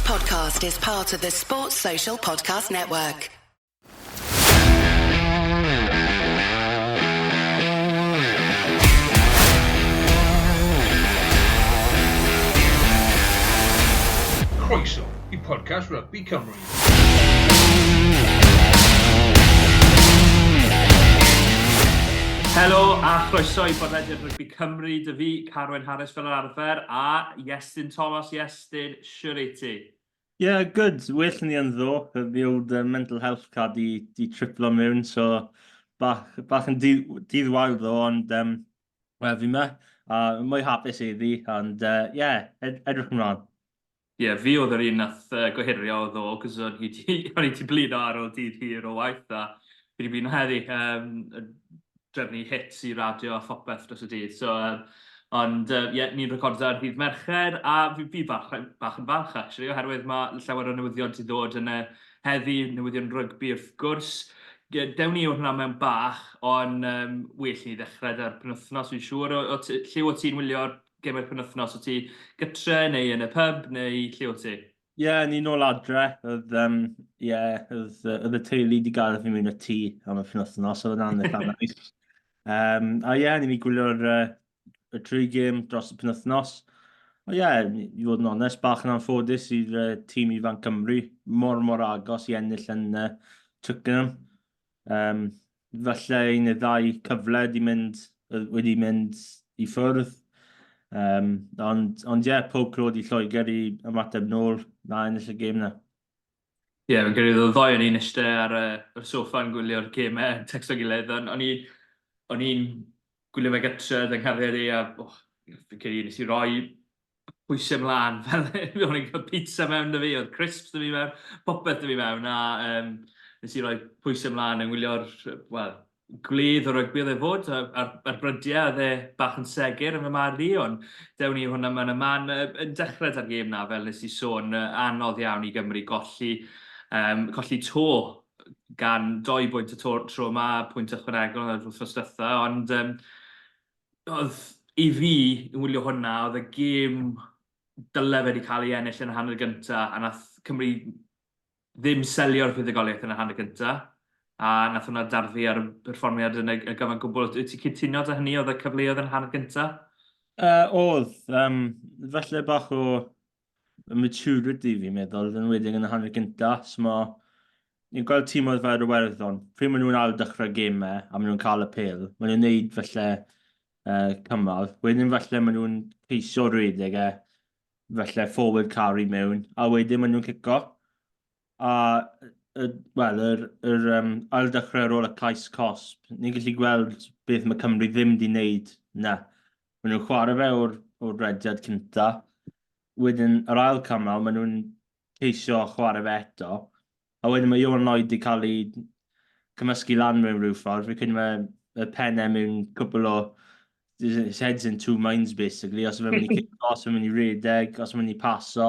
podcast is part of the Sports Social Podcast Network. Croeso i podcast Rugby Cymru. Helo a chroeso i bodlediad Rygbi Cymru, dy fi, Carwyn Harris fel yr arfer, a Iestyn Thomas. Iestyn, siwr i ti? Yeah, good. Well ni yn ddo. The old mental health card di, di triplo mewn, so bach, bach yn dydd, dydd wael ddo, ond um, well, fi ma, a mwy hapus iddi, ond uh, yeah, ed edrych ymlaen. Ie, fi oedd yr un nath yy gohirio ddo, cos o'n i 'di o'n i 'di blino ar ôl dydd hir o waith a fi 'di blino heddi yym yn drefnu hits i radio a phopeth dros y dydd. So yym ond yy ie, ni'n recordo ar ddydd Mercher a fi fi bach yn bach yn falch actually oherwydd ma' llawer o newyddion 'di ddod yn y heddi, newyddion rygbi wrth gwrs. Dewn ni o hwnna mewn bach, ond yym well i ni ddechrau 'da'r penwythnos fi'n siŵr. O- o ti lle o't ti'n wylio'r gemau'r penwythnos? O't ti gytre neu yn y pub neu lle o't ti? Ie, yeah, ni nôl adre. Oedd, um, yeah, oedd, oedd y teulu wedi gadael fi mewn y tŷ am y penwythnos, oedd yna'n eitha nice. Um, a ie, yeah, ni'n gwylio'r uh, y tri gêm dros y penwythnos. O ie, yeah, i fod yn onest, bach yn anffodus i'r uh, tîm ifanc Cymru, mor mor agos i ennill yn uh, Twickenham. Um, falle un neu ddau cyfle wedi mynd, wedi mynd i ffwrdd. Um, ond, ond ie, yeah, pob clod i Lloegr i ymateb nôl na ennill y gêm na. Ie, yeah, fi'n credu oedd y ddoi o'n i'n eistedd ar y, y soffa yn gwylio'r gemau, yn texto gilydd, ond o'n i'n i'n gwylio fe gytre, yn nghariad i, a oh, fi'n credu nes i roi pwysau mlaen, fel o'n i'n cael pizza mewn 'da fi, oedd crisps 'da fi mewn, popeth 'da fi mewn, a um, nes i roi pwysau mlaen yn gwylio'r, wel, gwledd o rygbi oedd e fod, ar, ar, ar brydiau oedd e bach yn segur yn fy marn i, ond dewn ni hwnna mewn y man. Yn dechrau da'r gêm na, fel nes i sôn, anodd iawn i Gymru golli, um, colli to gan doi bwynt y tro, tro yma, pwynt ychwanegol yn yr wythnos diwetha, ond um, oedd, i fi, yn wylio hwnna, oedd y gêm dyle fe wedi cael ei ennill yn y hanner gynta, a nath Cymru ddim selio'r fuddugoliaeth yn y hanner gynta, a nath hwnna darfu ar y perfformiad yn y, y gyfan gwbl. Wyt ti'n cytuno â hynny, oedd y cyfleoedd yn y hanner gynta? Uh, oedd, um, falle bach o maturity fi'n meddwl, yn enwedig yn y hanner gynta. So ma, ni'n gweld tîmoedd fel yr Iwerddon, pryd maen nhw'n ail dechrau gemau a maen nhw'n cael y pêl, maen nhw'n neud falle uh, cymal. Wedyn falle maen nhw'n ceisio rhedeg e, falle forward carry mewn, a wedyn maen nhw'n cico. A, y, wel, yr, yr um, ail dechrau ar ôl y cais cosb, ni'n gallu gweld beth mae Cymru ddim wedi wneud na. Maen nhw'n chwarae fe o'r, o'r rediad cynta. Wedyn, yr ail cymal, maen nhw'n ceisio chwarae fe eto. A wedyn mae Iwan Lloyd wedi cael ei cymysgu lan mewn rhyw ffordd. Fi credu mae y pennau mewn cwpl o his head's in two minds basically. Os yw'n mynd i cico, os yw'n mynd i redeg, os yw'n mynd i paso.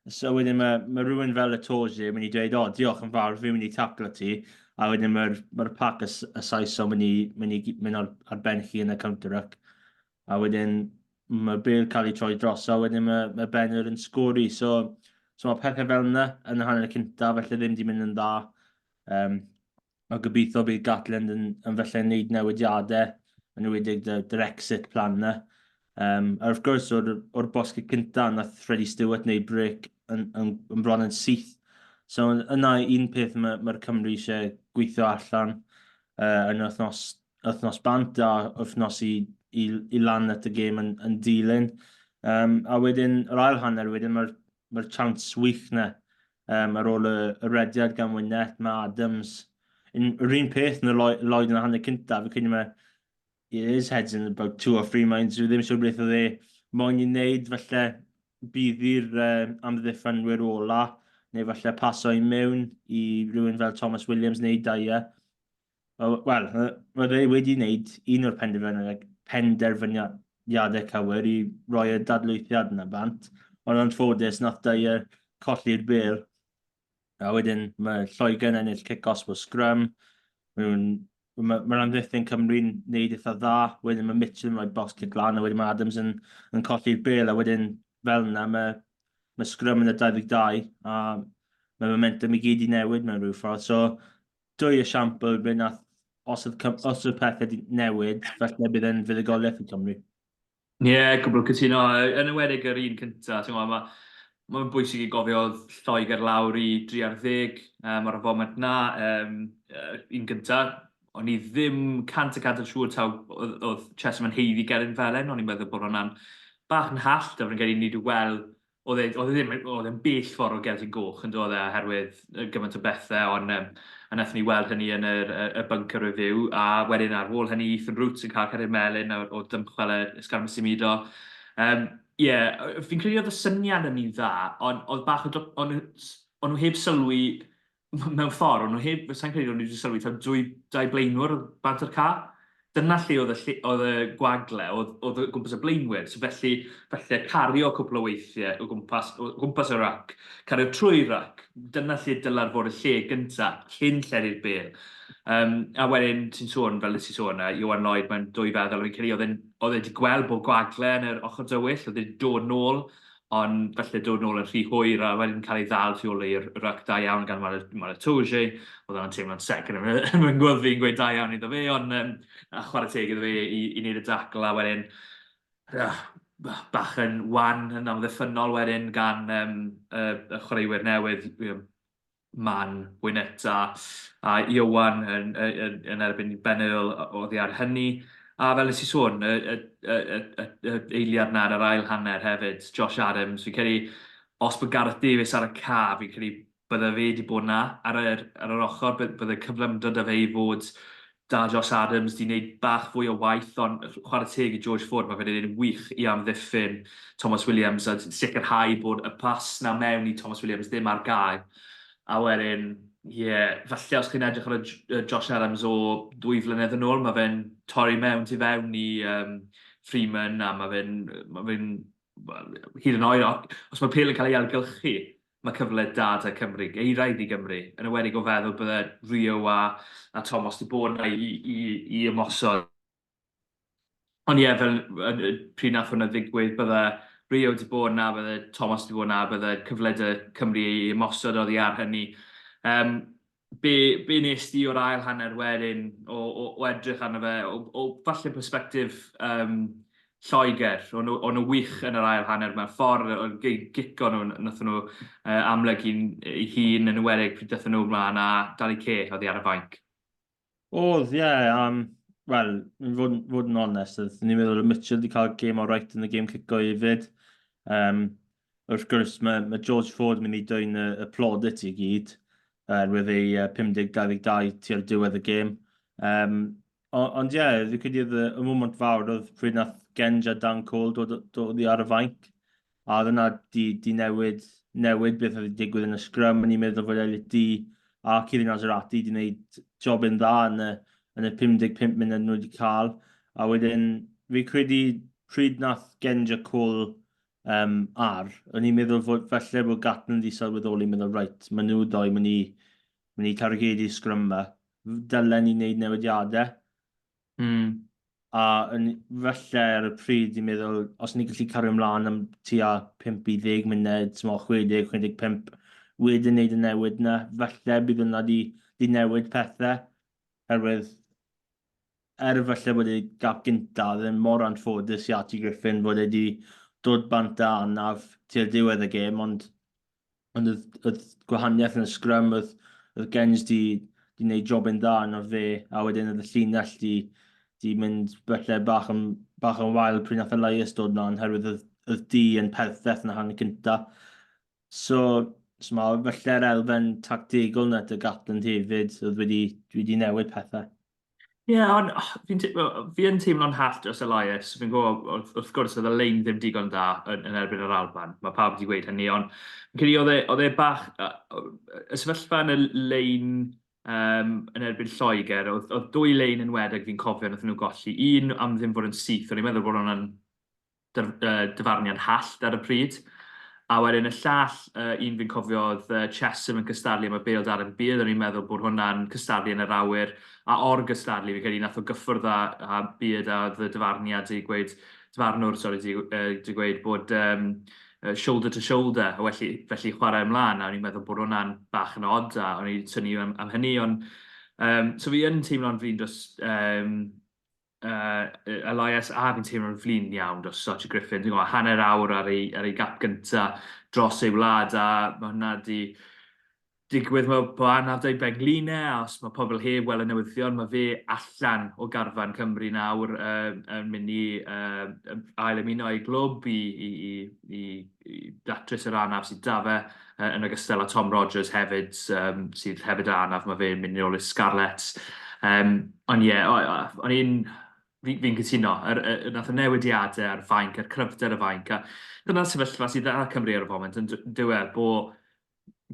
So wedyn mae, mae rhywun fel y Tosi yn mynd i dweud, o, oh, diolch yn fawr, fi'n mynd i taclo ti. A wedyn mae'r mae pac y, y Saeson mynd i, mynd i mynd ar, ar ben chi yn y counter-ruck. A wedyn mae Bale cael ei troi droso, a wedyn mae, mae Benner yn sgori. So, so mae pethau fel yna yn y hanner cyntaf, felly ddim wedi mynd yn dda. Um, a gobeithio bydd Gatland yn, yn felly yn gwneud newidiadau, yn enwedig dy'r exit plan na. Um, a wrth gwrs, o'r, or bosgi cyntaf, nath Freddie Stewart wneud break yn, yn, yn bron yn syth. So yna un peth mae'r mae Cymru eisiau gweithio allan uh, yn wythnos, wythnos bant a wythnos i, i, i lan at y gêm yn, yn dilyn. Um, a wedyn, yr ail hanner wedyn, mae'r mae chance wych na um, ar ôl y, y rediad gan Wynette, mae Adams, yn, yr un peth yn y Lloyd yn y hanner cyntaf, fi'n credu mae his head's in about two or three minds, dwi ddim siŵr beth oedd e moyn i wneud, falle bydd i'r uh, amddiffynwyr ola, neu falle paso i mewn i rhywun fel Thomas Williams neu Dyer. Wel, roedd e wedi wneud un o'r penderfyniadau cywir i roi y dadlwythiad yna bant, ond anffodus nath Dyer colli'r bêl. A wedyn mae Lloegr yn ennill cic-osb o sgrym, mae'r ma amddiffyn Cymru'n neud eitha dda, wedyn mae Mitchell yn rhoi box kick lan, a wedyn mae Adams yn, yn colli'r bêl, a wedyn fel yna mae mae sgrym yn y 22, a mae momentum i gyd i newid mewn rhyw ffordd. So, dwy esiampl ble nath, os oedd, os oedd pethau wedi newid, falle bydd e'n fuddugoliaeth i Cymru. Ie, yeah, gwbl cytuno. Yn enwedig yr un cyntaf, ti'n gwybod, mae mae'n bwysig i gofio oedd Lloegr lawr i 3 ar 10 ar y foment na. Un gyntaf, o'n i ddim 100% yn siŵr taw oedd, oedd Chesham yn haeddu Gerin Felen, o'n i'n meddwl bod hwnna'n bach yn hallt, a fi'n credu ni wedi weld oedd e, oedd e ddim, oedd e'n bell ffordd o gerdyn goch yn dod e oherwydd gymaint o bethau, ond a wnaethon ni weld hynny yn yr, y, y bunker review, a wedyn ar ôl hynny Ethan Roots yn cael cerdyn melyn o, o dymchwel y ysgarmes symudo. Um, yeah, fi'n credu oedd y syniad yn un dda, ond oedd bach o... O'n, on nhw heb sylwi mewn ffordd, o'n nhw heb, sa'n credu o'n nhw wedi sylwi taw dwy, dau blaenwr bant o'r ca. Dyna lle oedd y, lle, oedd y gwagle, oedd, oedd o gwmpas y blaenwyr. So felly, felly cario cwpl o weithiau o gwmpas, o gwmpas y rac, cario trwy rac, dyna lle dyla'r fod y lle gynta, cyn lledu'r bel. Um, a wedyn, ti'n sôn, fel nes i sôn, uh, Iwan Lloyd mewn dwy feddwl, fi'n credu oedd e'n oedd e wedi gweld bod gwagle yn yr ochr dywyll, oedd e'n dod nôl, ond falle dod nôl yn rhy hwyr a wedyn cael ei ddal tu ôl i'r ryc da iawn gan Malatoje. Oedd hwnna'n teimlo'n sec yn fy ngwddf i'n gweud da iawn iddo fe, ond um, a chwarae teg iddo fe i, i wneud y dacl a wedyn uh, bach yn wan yn amddiffynnol wedyn gan um, y, y chwaraewyr newydd, Man, Wynette a, a Iowan yn, yn, yn erbyn Ben Earl oddi ar hynny. A fel nes i sôn, y, y, y, y, y, y eiliad na yn yr ail hanner hefyd, Josh Adams, fi'n credu, os bod Gareth Davies ar y ca, fi'n credu bydde fe wedi bod na ar yr, ar yr ochr, bydde cyflymdod da fe i fod da Josh Adams, di wneud bach fwy o waith, ond chwarae teg i George Ford, mae fe'n gwneud yn wych i amddiffyn Tomos Williams a sicrhau bod y pas na mewn i Tomos Williams ddim ar gael. A wedyn, ie, yeah, falle os chi'n edrych ar y Josh Adams o ddwy flynedd yn ôl, mae fe'n torri mewn tu fewn i um, Freeman a mae fe'n ma fe well, hyd yn oed, os mae pêl yn cael ei ailgylchu, mae cyfle da 'da Cymru, euraidd i Gymru, yn enwedig o feddwl bydde Rio a, a Thomas 'di bod 'na i, i, i ymosod. Ond ie, fel pryd nath hwnna ddigwydd, bydde Rio 'di bod 'na, bydde Thomas 'di bod 'na, bydde cyfle 'da Cymru i ymosod oddi ar hynny. Um, be, be nes di o'r ail hanner wedyn, o, o, o edrych arno fe, o, o falle perspectif um, Lloegr, o'n nhw, o'n nhw wych yn yr ail hanner mewn ffordd, o'n gico nhw, nathon nhw uh, amlygu'n ei hun yn enwedig pryd dathon nhw mlaen a Danny Care oddi ar y fainc. Oedd, ie. Yeah, um, Wel, fod, fod yn onest, oedd ni'n meddwl Mitchell wedi cael gêm alright yn y gêm cico hefyd. Um, Wrth gwrs, mae, mae George Ford yn mynd i dwyn y, y plaudit i gyd, oherwydd ei 50-22 tua'r diwedd y gêm. Um, ond ie, yeah, fi'n credu oedd y, y moment fawr oedd pryd nath Genge a Dan Cole dod, dod i ar y fainc. A oedd yna di, di newid, newid beth oedd wedi digwydd yn y sgrym. O'n i'n meddwl fod Elliot Dee a Kieran Azarati wedi gwneud job yn dda yn y, yn y 55 munud nhw wedi cael. A wedyn, fi'n credu pryd nath Genge a Cole um, ar, o'n i'n meddwl fod falle bod Gatland wedi sylweddoli, meddwl, reit, maen nhw ddoi mynd i, mynd i targedu sgrym yma, dylen ni wneud newidiadau. A yn, falle ar y pryd i'n meddwl, os ni'n gallu cario ymlaen am tua 5 i 10 munud, smo, 60, 65, wedyn wneud y newid yna, falle bydd yna di, di newid pethau, herwydd er falle bod ei gap gynta ddim mor anffodus i Archie Griffin fod e wedi dod bant â anaf tua'r diwedd y gêm, ond, ond oedd, oedd gwahaniaeth yn y sgrym, oedd, oedd Gens di, di wneud jobyn dda yn o'r fe, a wedyn oedd y llinell di, di mynd falle bach yn, bach yn wael pryd nath Elias dod mlaen, herwydd oedd, oedd di yn perffeth yn y hanner cynta. So, so mae felly'r elfen tactegol na dy Gatland hefyd oedd wedi, wedi newid pethau. Ie, yeah, ond oh, fi'n fi yn teimlo'n hallt dros Elias. Fi'n gwybod, wrth, wrth gwrs, oedd y lein ddim digon da yn, yn erbyn yr Alban. Mae pawb wedi gweud hynny, ond fi'n credu oedd e, oedd e bach... Y sefyllfa yn y lein um, yn erbyn Lloegr, oedd, oedd dwy lein yn wedeg fi'n cofio nath nhw golli. Un am ddim fod yn syth, o'n i'n meddwl bod hwnna'n dyfarniad hallt ar y pryd. A wedyn y llall, uh, un fi'n cofio oedd uh, Chesham yn cystadlu am y bêl Darren Beard, o'n i'n meddwl bod hwnna'n cystadlu yn yr awyr, a or gystadlu, fi'n credu nath o gyffwrdd â, â Beard a oedd y dyfarniad i gweud, dyfarnwr, sori, di, uh, di gweud bod um, shoulder to shoulder, a felly, felly chwarae ymlaen, a o'n i'n meddwl bod hwnna'n bach yn odd, a o'n i'n synnu am, am hynny, ond so fi yn teimlo'n flin dros Elias, a fi'n teimlo'n flin iawn dros Archie Griffin. Ti'n gwybod, hanner awr ar ei, ar ei gap gynta dros ei wlad, a mae hwnna di digwydd mae bod anaf 'da ei bengline, a os mae pobl heb weld y newyddion, mae fe allan o garfan Cymru nawr yn mynd i ail ymuno â'i glwb i, i, i, i, i datrys yr anaf sydd 'da fe, yn ogystal â Tom Rogers hefyd, um, sydd hefyd â anaf, mae fe'n mynd i ôl i'r Scarlets. Um, ond ie, yeah, o'n i'n fi'n fi cytuno, yr, yr, yr, nath y newidiadau a'r fainc, a'r cryfder y fainc, a dyna'r sefyllfa sydd ar Cymru ar y foment, yn dyw e, bo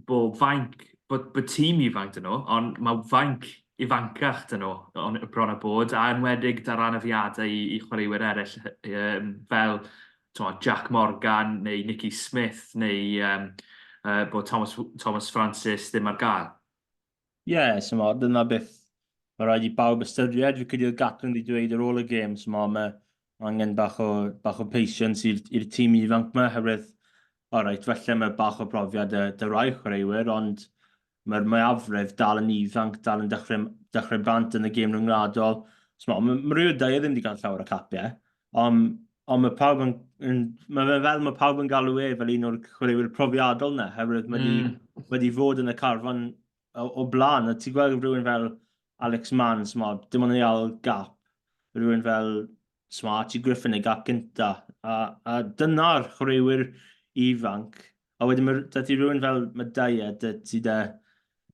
bod fainc, bod, bod tîm ifanc 'da nhw, ond mae fainc ifancach 'da nhw on, bron a bod, a enwedig da'r anafiadau i, i chwaraewyr eraill um, fel t'mod, Jack Morgan neu Nicky Smith neu um, bod Thomas, Thomas Francis ddim ar gael. Ie, yeah, so mo, dyna beth mae rhaid i bawb ystyried. Fi credu oedd Gatland wedi dweud ar ôl y gêm, so mo, mae angen bach o, bach o patience i'r tîm ifanc yma, herwydd, alright, falle mae bach o brofiad dy, dy rai chwaraewyr, ond mae'r mwyafrif dal yn ifanc, dal yn dechrau, dechrau bant yn y gêm rhyngwladol. So, mae ma, ma Rio Dyer ddim wedi cael llawer o capiau, ond ond mae pawb yn, yn, mae fe fel mae pawb yn galw e fel un o'r chwaraewyr profiadol na, herwydd mae mm. Mae di fod yn y carfan o, o blaen, a ti'n gweld rhywun fel Alex Mann, sma, dim ond ei ail gap, rhywun fel sma, Archie Griffin ei gap gynta, a, a dyna'r chwaraewyr ifanc, a wedyn mae da ti rhywun fel Madaya, da ti da,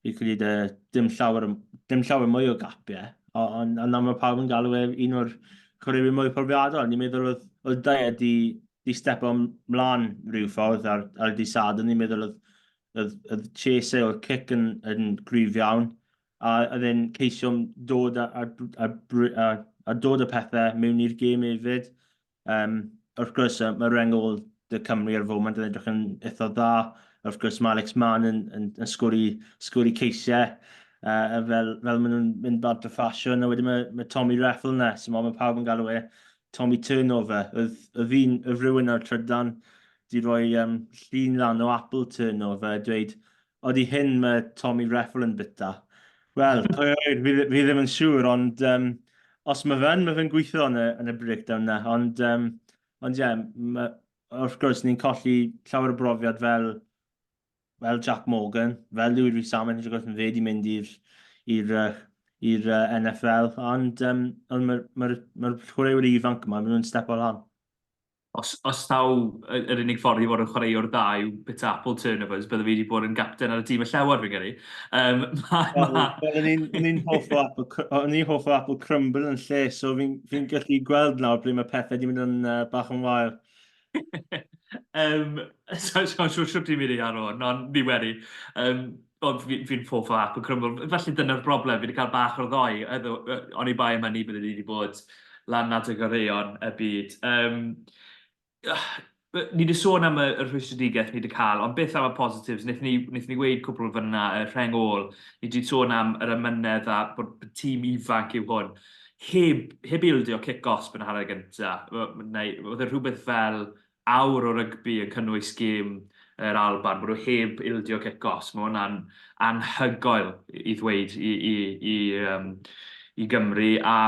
fi credu da dim llawer, dim llawer mwy o gapiau, ond a nawr mae pawb yn galw e un o'r chwaraewyr mwy profiadol. Ni'n meddwl oedd, oedd Dyer di, di stepo mlaen rhyw ffordd ar, ar y dydd Sadwrn, ni'n meddwl oedd, oedd, oedd chase o'r cic yn, yn gryf iawn, a oedd e'n ceisio dod a, a, a, a, a dod â pethau mewn i'r gêm hefyd. Um, wrth gwrs, mae reng ôl de Cymru ar y foment yn edrych yn eitha dda. Wrth gwrs, mae Alex Mann yn, yn, yn sgori, sgori ceisiau fel, fel maen nhw'n mynd bant o ffasiwn. A wedyn mae, mae Tommy Reffel yna, so mae pawb yn galw e Tommy Turnover. Oedd, oedd fi'n, oedd rhywun ar trydan di roi um, llun lan o Apple Turnover a dweud, odi hyn mae Tommy Reffel yn byta? Wel, pwy a ŵyr, fi, fi ddim yn siŵr, ond um, os mae fe'n, mae fe'n gweithio yn y, yn y breakdown na. Ond, um, ond ie, yeah, wrth gwrs, ni'n colli llawer o brofiad fel, fel Jack Morgan, fel Louis Rees-Zammit, wrth gwrs, mae fe wedi mynd i'r i'r i'r NFL, ond, um, ond mae'r ma ma chwaraewyr ifanc yma, maen nhw'n step o lan. Os, os taw yr unig ffordd i fod yn chwaraewr dda yw bit apple turnovers, bydde fi wedi bod yn gapten ar y tîm y Llewod, fi'n credu. Um, ma, well, ma... Well, o'n i'n hoff o apple, o'n i'n hoff o apple crumble yn lle, so fi'n fi gallu gweld nawr ble mae pethau wedi mynd yn bach yn wael. um, so, so, so, siwt i'n mynd i ar hwn, ond ni wedi. Um, ond fi'n fi hoff o apple crumble. Felly dyna'r broblem, fi wedi cael bach o'r ddoi. O'n i bai am hynny bydde ni wedi bod lan at y goreuon y byd. Um, ni wedi sôn am y, y rhwystredigaeth ni wedi cael, ond beth am y positives? Wnaethon ni, wnaethon ni weud cwpl o fyna, y rheng ôl. Ni wedi sôn am yr amynedd a bod tîm ifanc yw hwn. Heb, heb ildio cic-osb yn y hanner gyntaf. Neu, oedd e rhywbeth fel awr o rygbi yn cynnwys gêm yr Alban, bod nhw heb ildio cic-osb. Mae hwnna'n anhygoel i ddweud i, i, i, um, i Gymru. A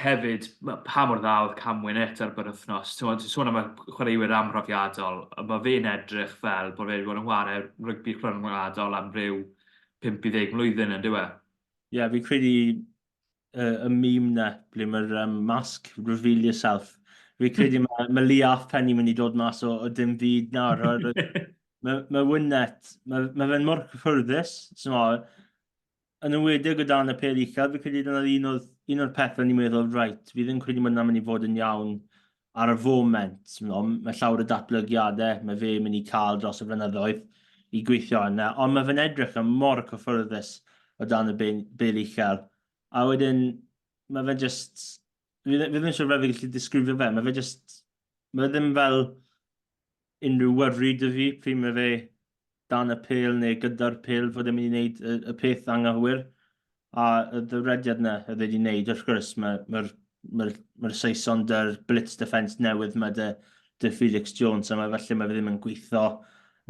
hefyd, pa mor dda oedd Cam Winnett ar benwythnos. Ti'n gwbod, sôn am y chwaraewyr amhrofiadol, mae fe'n edrych fel bod fe wedi bod yn chwarae rygbi rhyngwladol am ryw 5 i 10 mlwyddyn yn dyw e? Ie, yeah, fi'n credu y meme 'na ble mae'r um, mask, reveal yourself. Fi credu mae, mae Lee Halfpenny mynd i dod mas o, o dim byd nawr. mae, mae Winnett, mae, mae fe'n mor cyffyrddus, so, yn enwedig o dan y pêl uchel, fi credu dyna'r un o'r, un o'r pethau ni'n meddwl, right, fi ddim credu bod hwnna'n mynd i fod yn iawn ar y foment. Mae llawer o datblygiadau mae fe mynd i cael dros y blynyddoedd i gweithio yna, ond mae fe'n edrych yn mor cyffyrddus o dan y bêl uchel. A wedyn, mae fe just... Fi, fi ddim yn siŵr fel fi gallu disgrifio fe. Mae fe just... Mae fe ddim fel unrhyw worry 'da fi pryd mae fe dan y pêl neu gyda'r pêl fod e'n mynd i wneud y, y peth anghywir. A y dyrediad yna oedd e wedi wneud, wrth gwrs, mae'r ma, ma, ma Saeson dy'r blitz defence newydd yma dy, dy Felix Jones, a mae felly mae fe ddim yn gweithio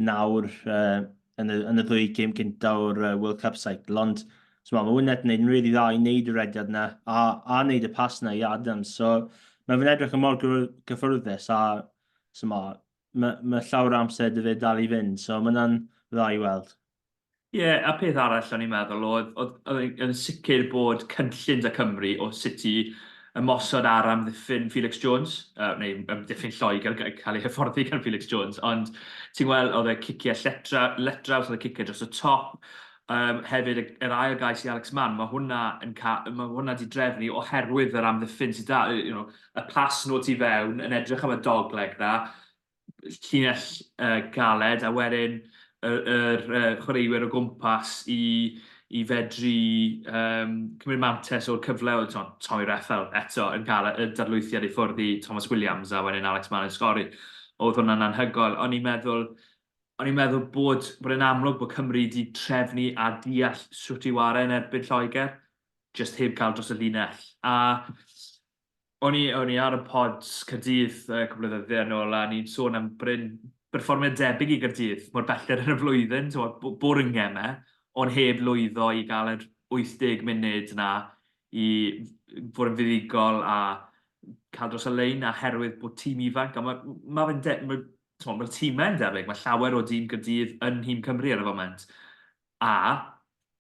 nawr uh, yn, y, yn y ddwy gêm gyntaf o'r uh, World Cup cycle, ond so, mae Winnett yn gwneud yn really dda i wneud y rediad yna a, a wneud y pas yna i Adams, so mae fe'n edrych yn mor gyffyrddus a so, mae, mae, mae llawer o amser dy fe dal i fynd, so mae hwnna'n dda i weld. Ie, yeah, a peth arall o'n i'n meddwl oedd, oedd, oedd yn sicr bod cynllun da Cymru o sut i ymosod ar amddiffyn Felix Jones, uh, neu amddiffyn Lloegr cael ei hyfforddi gan Felix Jones, ond ti'n gweld oedd e ciciau lletra, letraws, oedd e ciciau dros y top, um, hefyd yr ail gais i Alex Mann, mae hwnna yn ca mae hwnna di drefnu oherwydd yr amddiffyn sydd da, you know, y pas nhw tu fewn yn edrych am y dogleg na, llinell uh, galed a wedyn yr, yr uh, chwaraewyr o gwmpas i, i fedru um, cymryd mantes o'r cyfle oedd Tommy Reffel eto yn cael y dadlwythiad i ffwrdd i Thomas Williams a wedyn Alex Mann yn sgori. Oedd hwnna'n anhygoel. O'n i'n meddwl, o'n i'n meddwl bod, bod e'n amlwg bod Cymru wedi trefnu a deall sut i wario yn erbyn Lloegr, just heb cael dros y linell. A O'n i, o'n i ar y pod Caerdydd uh, cwbl o ddyddiau yn ôl a ni'n sôn am Bryn berfformiad debyg i Gaerdydd mor belled yn y flwyddyn, ti'n bod yn gemau, ond heb lwyddo i gael yr 80 munud na i fod yn fuddugol a cael dros y lein a herwydd bod tîm ifanc, a mae ma fe'n de, ma, mae'r tîmau'n debyg, mae llawer o dîm Gaerdydd yn nhîm Cymru ar y foment. A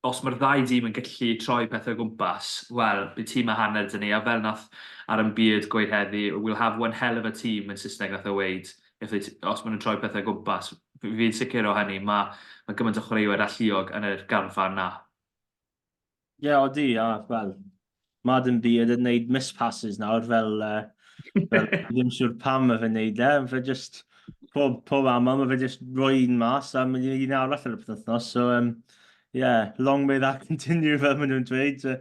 os mae'r ddau dîm yn gallu troi pethau o gwmpas, wel, bydd tîm a hanner 'da ni, a fel nath Aaron Beard gweud heddi, we'll have one hell of a team yn Saesneg nath o weud, if they, os maen nhw'n troi pethau o gwmpas. Fi'n sicr o hynny, mae, mae gymaint o chwaraewyr alluog yn yr garfan na. Ie, yeah, odi, a wel, mae Adam Beard yn gwneud miss passes nawr, fel, uh, fel ddim siŵr pam mae fe'n gwneud e, fe just, pob, pob aml, mae fe just rhoi un mas a mynd i un arall ar y penwythnos, so, um, yeah, long may that continue, fel maen nhw'n dweud. So,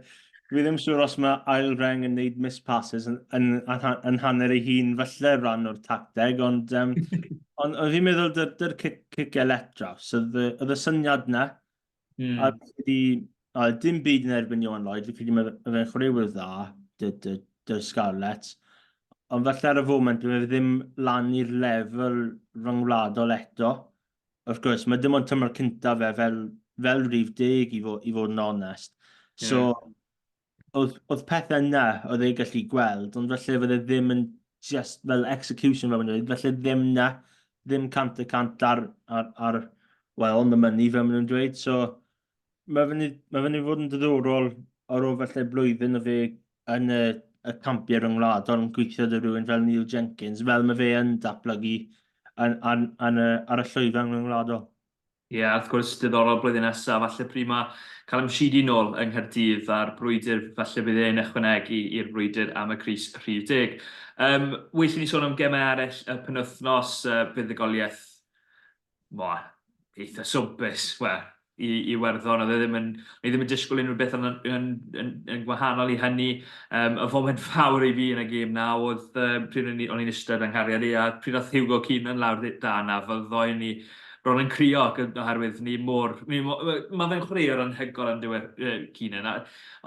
dwi ddim siŵr os mae ail reng yn gwneud miss passes yn, yn, yn, yn hanner ei hun falle rhan o'r tacteg, ond, um, ond, ond fi'n meddwl dy'r dy, dy cic, cic draws, oedd y syniad na, Mm. A fi credu, a dim byd yn erbyn Ioan Lloyd, fi credu mae fe'n chwaraewyr dda, dy, dy, dy Scarlets. Ond falle ar y foment, mae fe ddim lan i'r lefel rhyngwladol eto. Wrth gwrs, mae dim ond tymor cyntaf fe fel, fel rhif deg i, fo, i fod yn onest. So, yeah. Oedd, oedd pethau yna oedd ei gallu gweld, ond felly fydde ddim yn just fel execution fel maen nhw'n dweud, felly ddim na, ddim 100% ar, ar, ar, well, on the money fel maen nhw'n dweud. So, mae fyny, mae fyny fod yn diddorol ar ôl felly blwyddyn o fe yn y, y campiau rhyngwladol yn gweithio dy rhywun fel Neil Jenkins, fel mae fe yn datblygu yn, yn, yn y, ar y llwyfan rhyngwladol. Ie, yeah, wrth gwrs, diddorol blwyddyn nesaf, falle pryd mae Callum Sheedy nôl yng Nghaerdydd a'r brwydr, falle bydd e'n ychwanegu i'r brwydr am y crys rhif deg. Um, well i ni sôn am gemau eraill y penwythnos, uh, buddugoliaeth, mo, eitha swmpus, wel, i i Iwerddon. Oedd e ddim yn... O'n i ddim yn disgwyl unrhyw beth yn, yn, yn, yn gwahanol i hynny. Um, y foment fawr i fi yn y gêm na oedd um, pryd o'n i'n eistedd yng nghariad i a pryd oedd Hugo Keenan lawr da na, fel ddoen ni bron yn crio oherwydd ni mor... Ni mor mae fe'n chwaraewr anhygoel yn diwedd uh, Keenan. A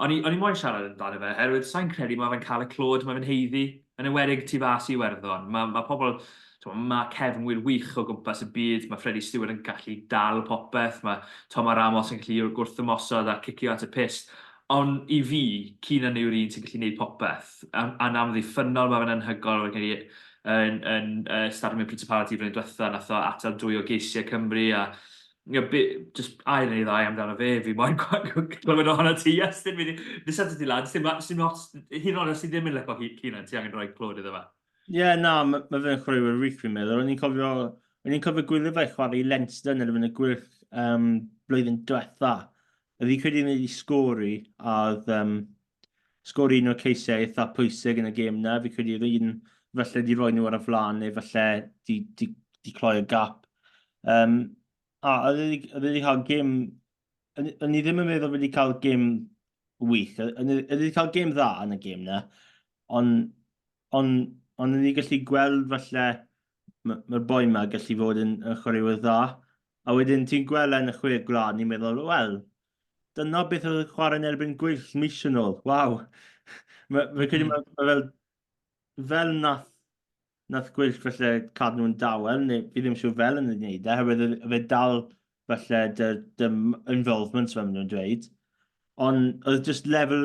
o'n i, o'n i moyn siarad amdano fe, oherwydd sa'n credu mae fe'n cael y clod, mae fe'n haeddu. Yn enwedig tu fas i Iwerddon. Mae, mae pobl, mae cefnwyr wych o gwmpas y byd, mae Freddie Steward yn gallu dal popeth, mae Thomas Ramos yn gallu gwrthymosod a cicio at y pyst. Ond i fi, Keenan yw'r un sy'n gallu gwneud popeth. A'n amddiffynnol, mae fe'n anhygoel. Mae'n gallu yn, yn uh, Stadiwm y Principality flwyddyn diwetha, nath o atal dwy o geisiau Cymru a you know, just air neu ddau amdano fe, fi moyn clywed ohono ti, Iestyn, fi di set ti lan, sy'n sy'n ots, hyd yn oed os ti ddim yn licio Keenan, ti angen rhoi clod iddo fe. Ie, yeah, na, mae ma fe'n chwaraewyr wych fi'n meddwl. O'n i'n cofio, o'n i'n cofio gwylio fe chwarae i Leinster yn erbyn y Gweilch um, blwyddyn diwetha. Oedd hi'n credu wedi sgori, a oedd um, sgori un o'r ceisiau eitha pwysig yn y gêm na. Fi credu oedd un falle di roi nhw ar y flaen neu falle di, di, di cloi y gap. Um, a oedd e wedi cael gêm... O'n i ddim yn meddwl wedi cael gêm wych. Oedd e wedi cael gêm dda yn y gêm na, ond on, on o'n i gallu gweld falle mae'r boi yma gallu fod yn, yn chwaraewyr dda. A wedyn ti'n gweld e yn y chwe gwlad, ni'n meddwl, wel, dyna beth oedd y chwarae yn erbyn Gweilch mis yn ôl. Waw. Mae, fe credu mm. mae, mae fel, fel nath nath Gweilch falle cadw nhw'n dawel, neu fi ddim siŵr fel yn ei wneud e, oherwydd oedd fe dal falle dy, dy involvement fel maen nhw'n dweud. Ond oedd just lefel,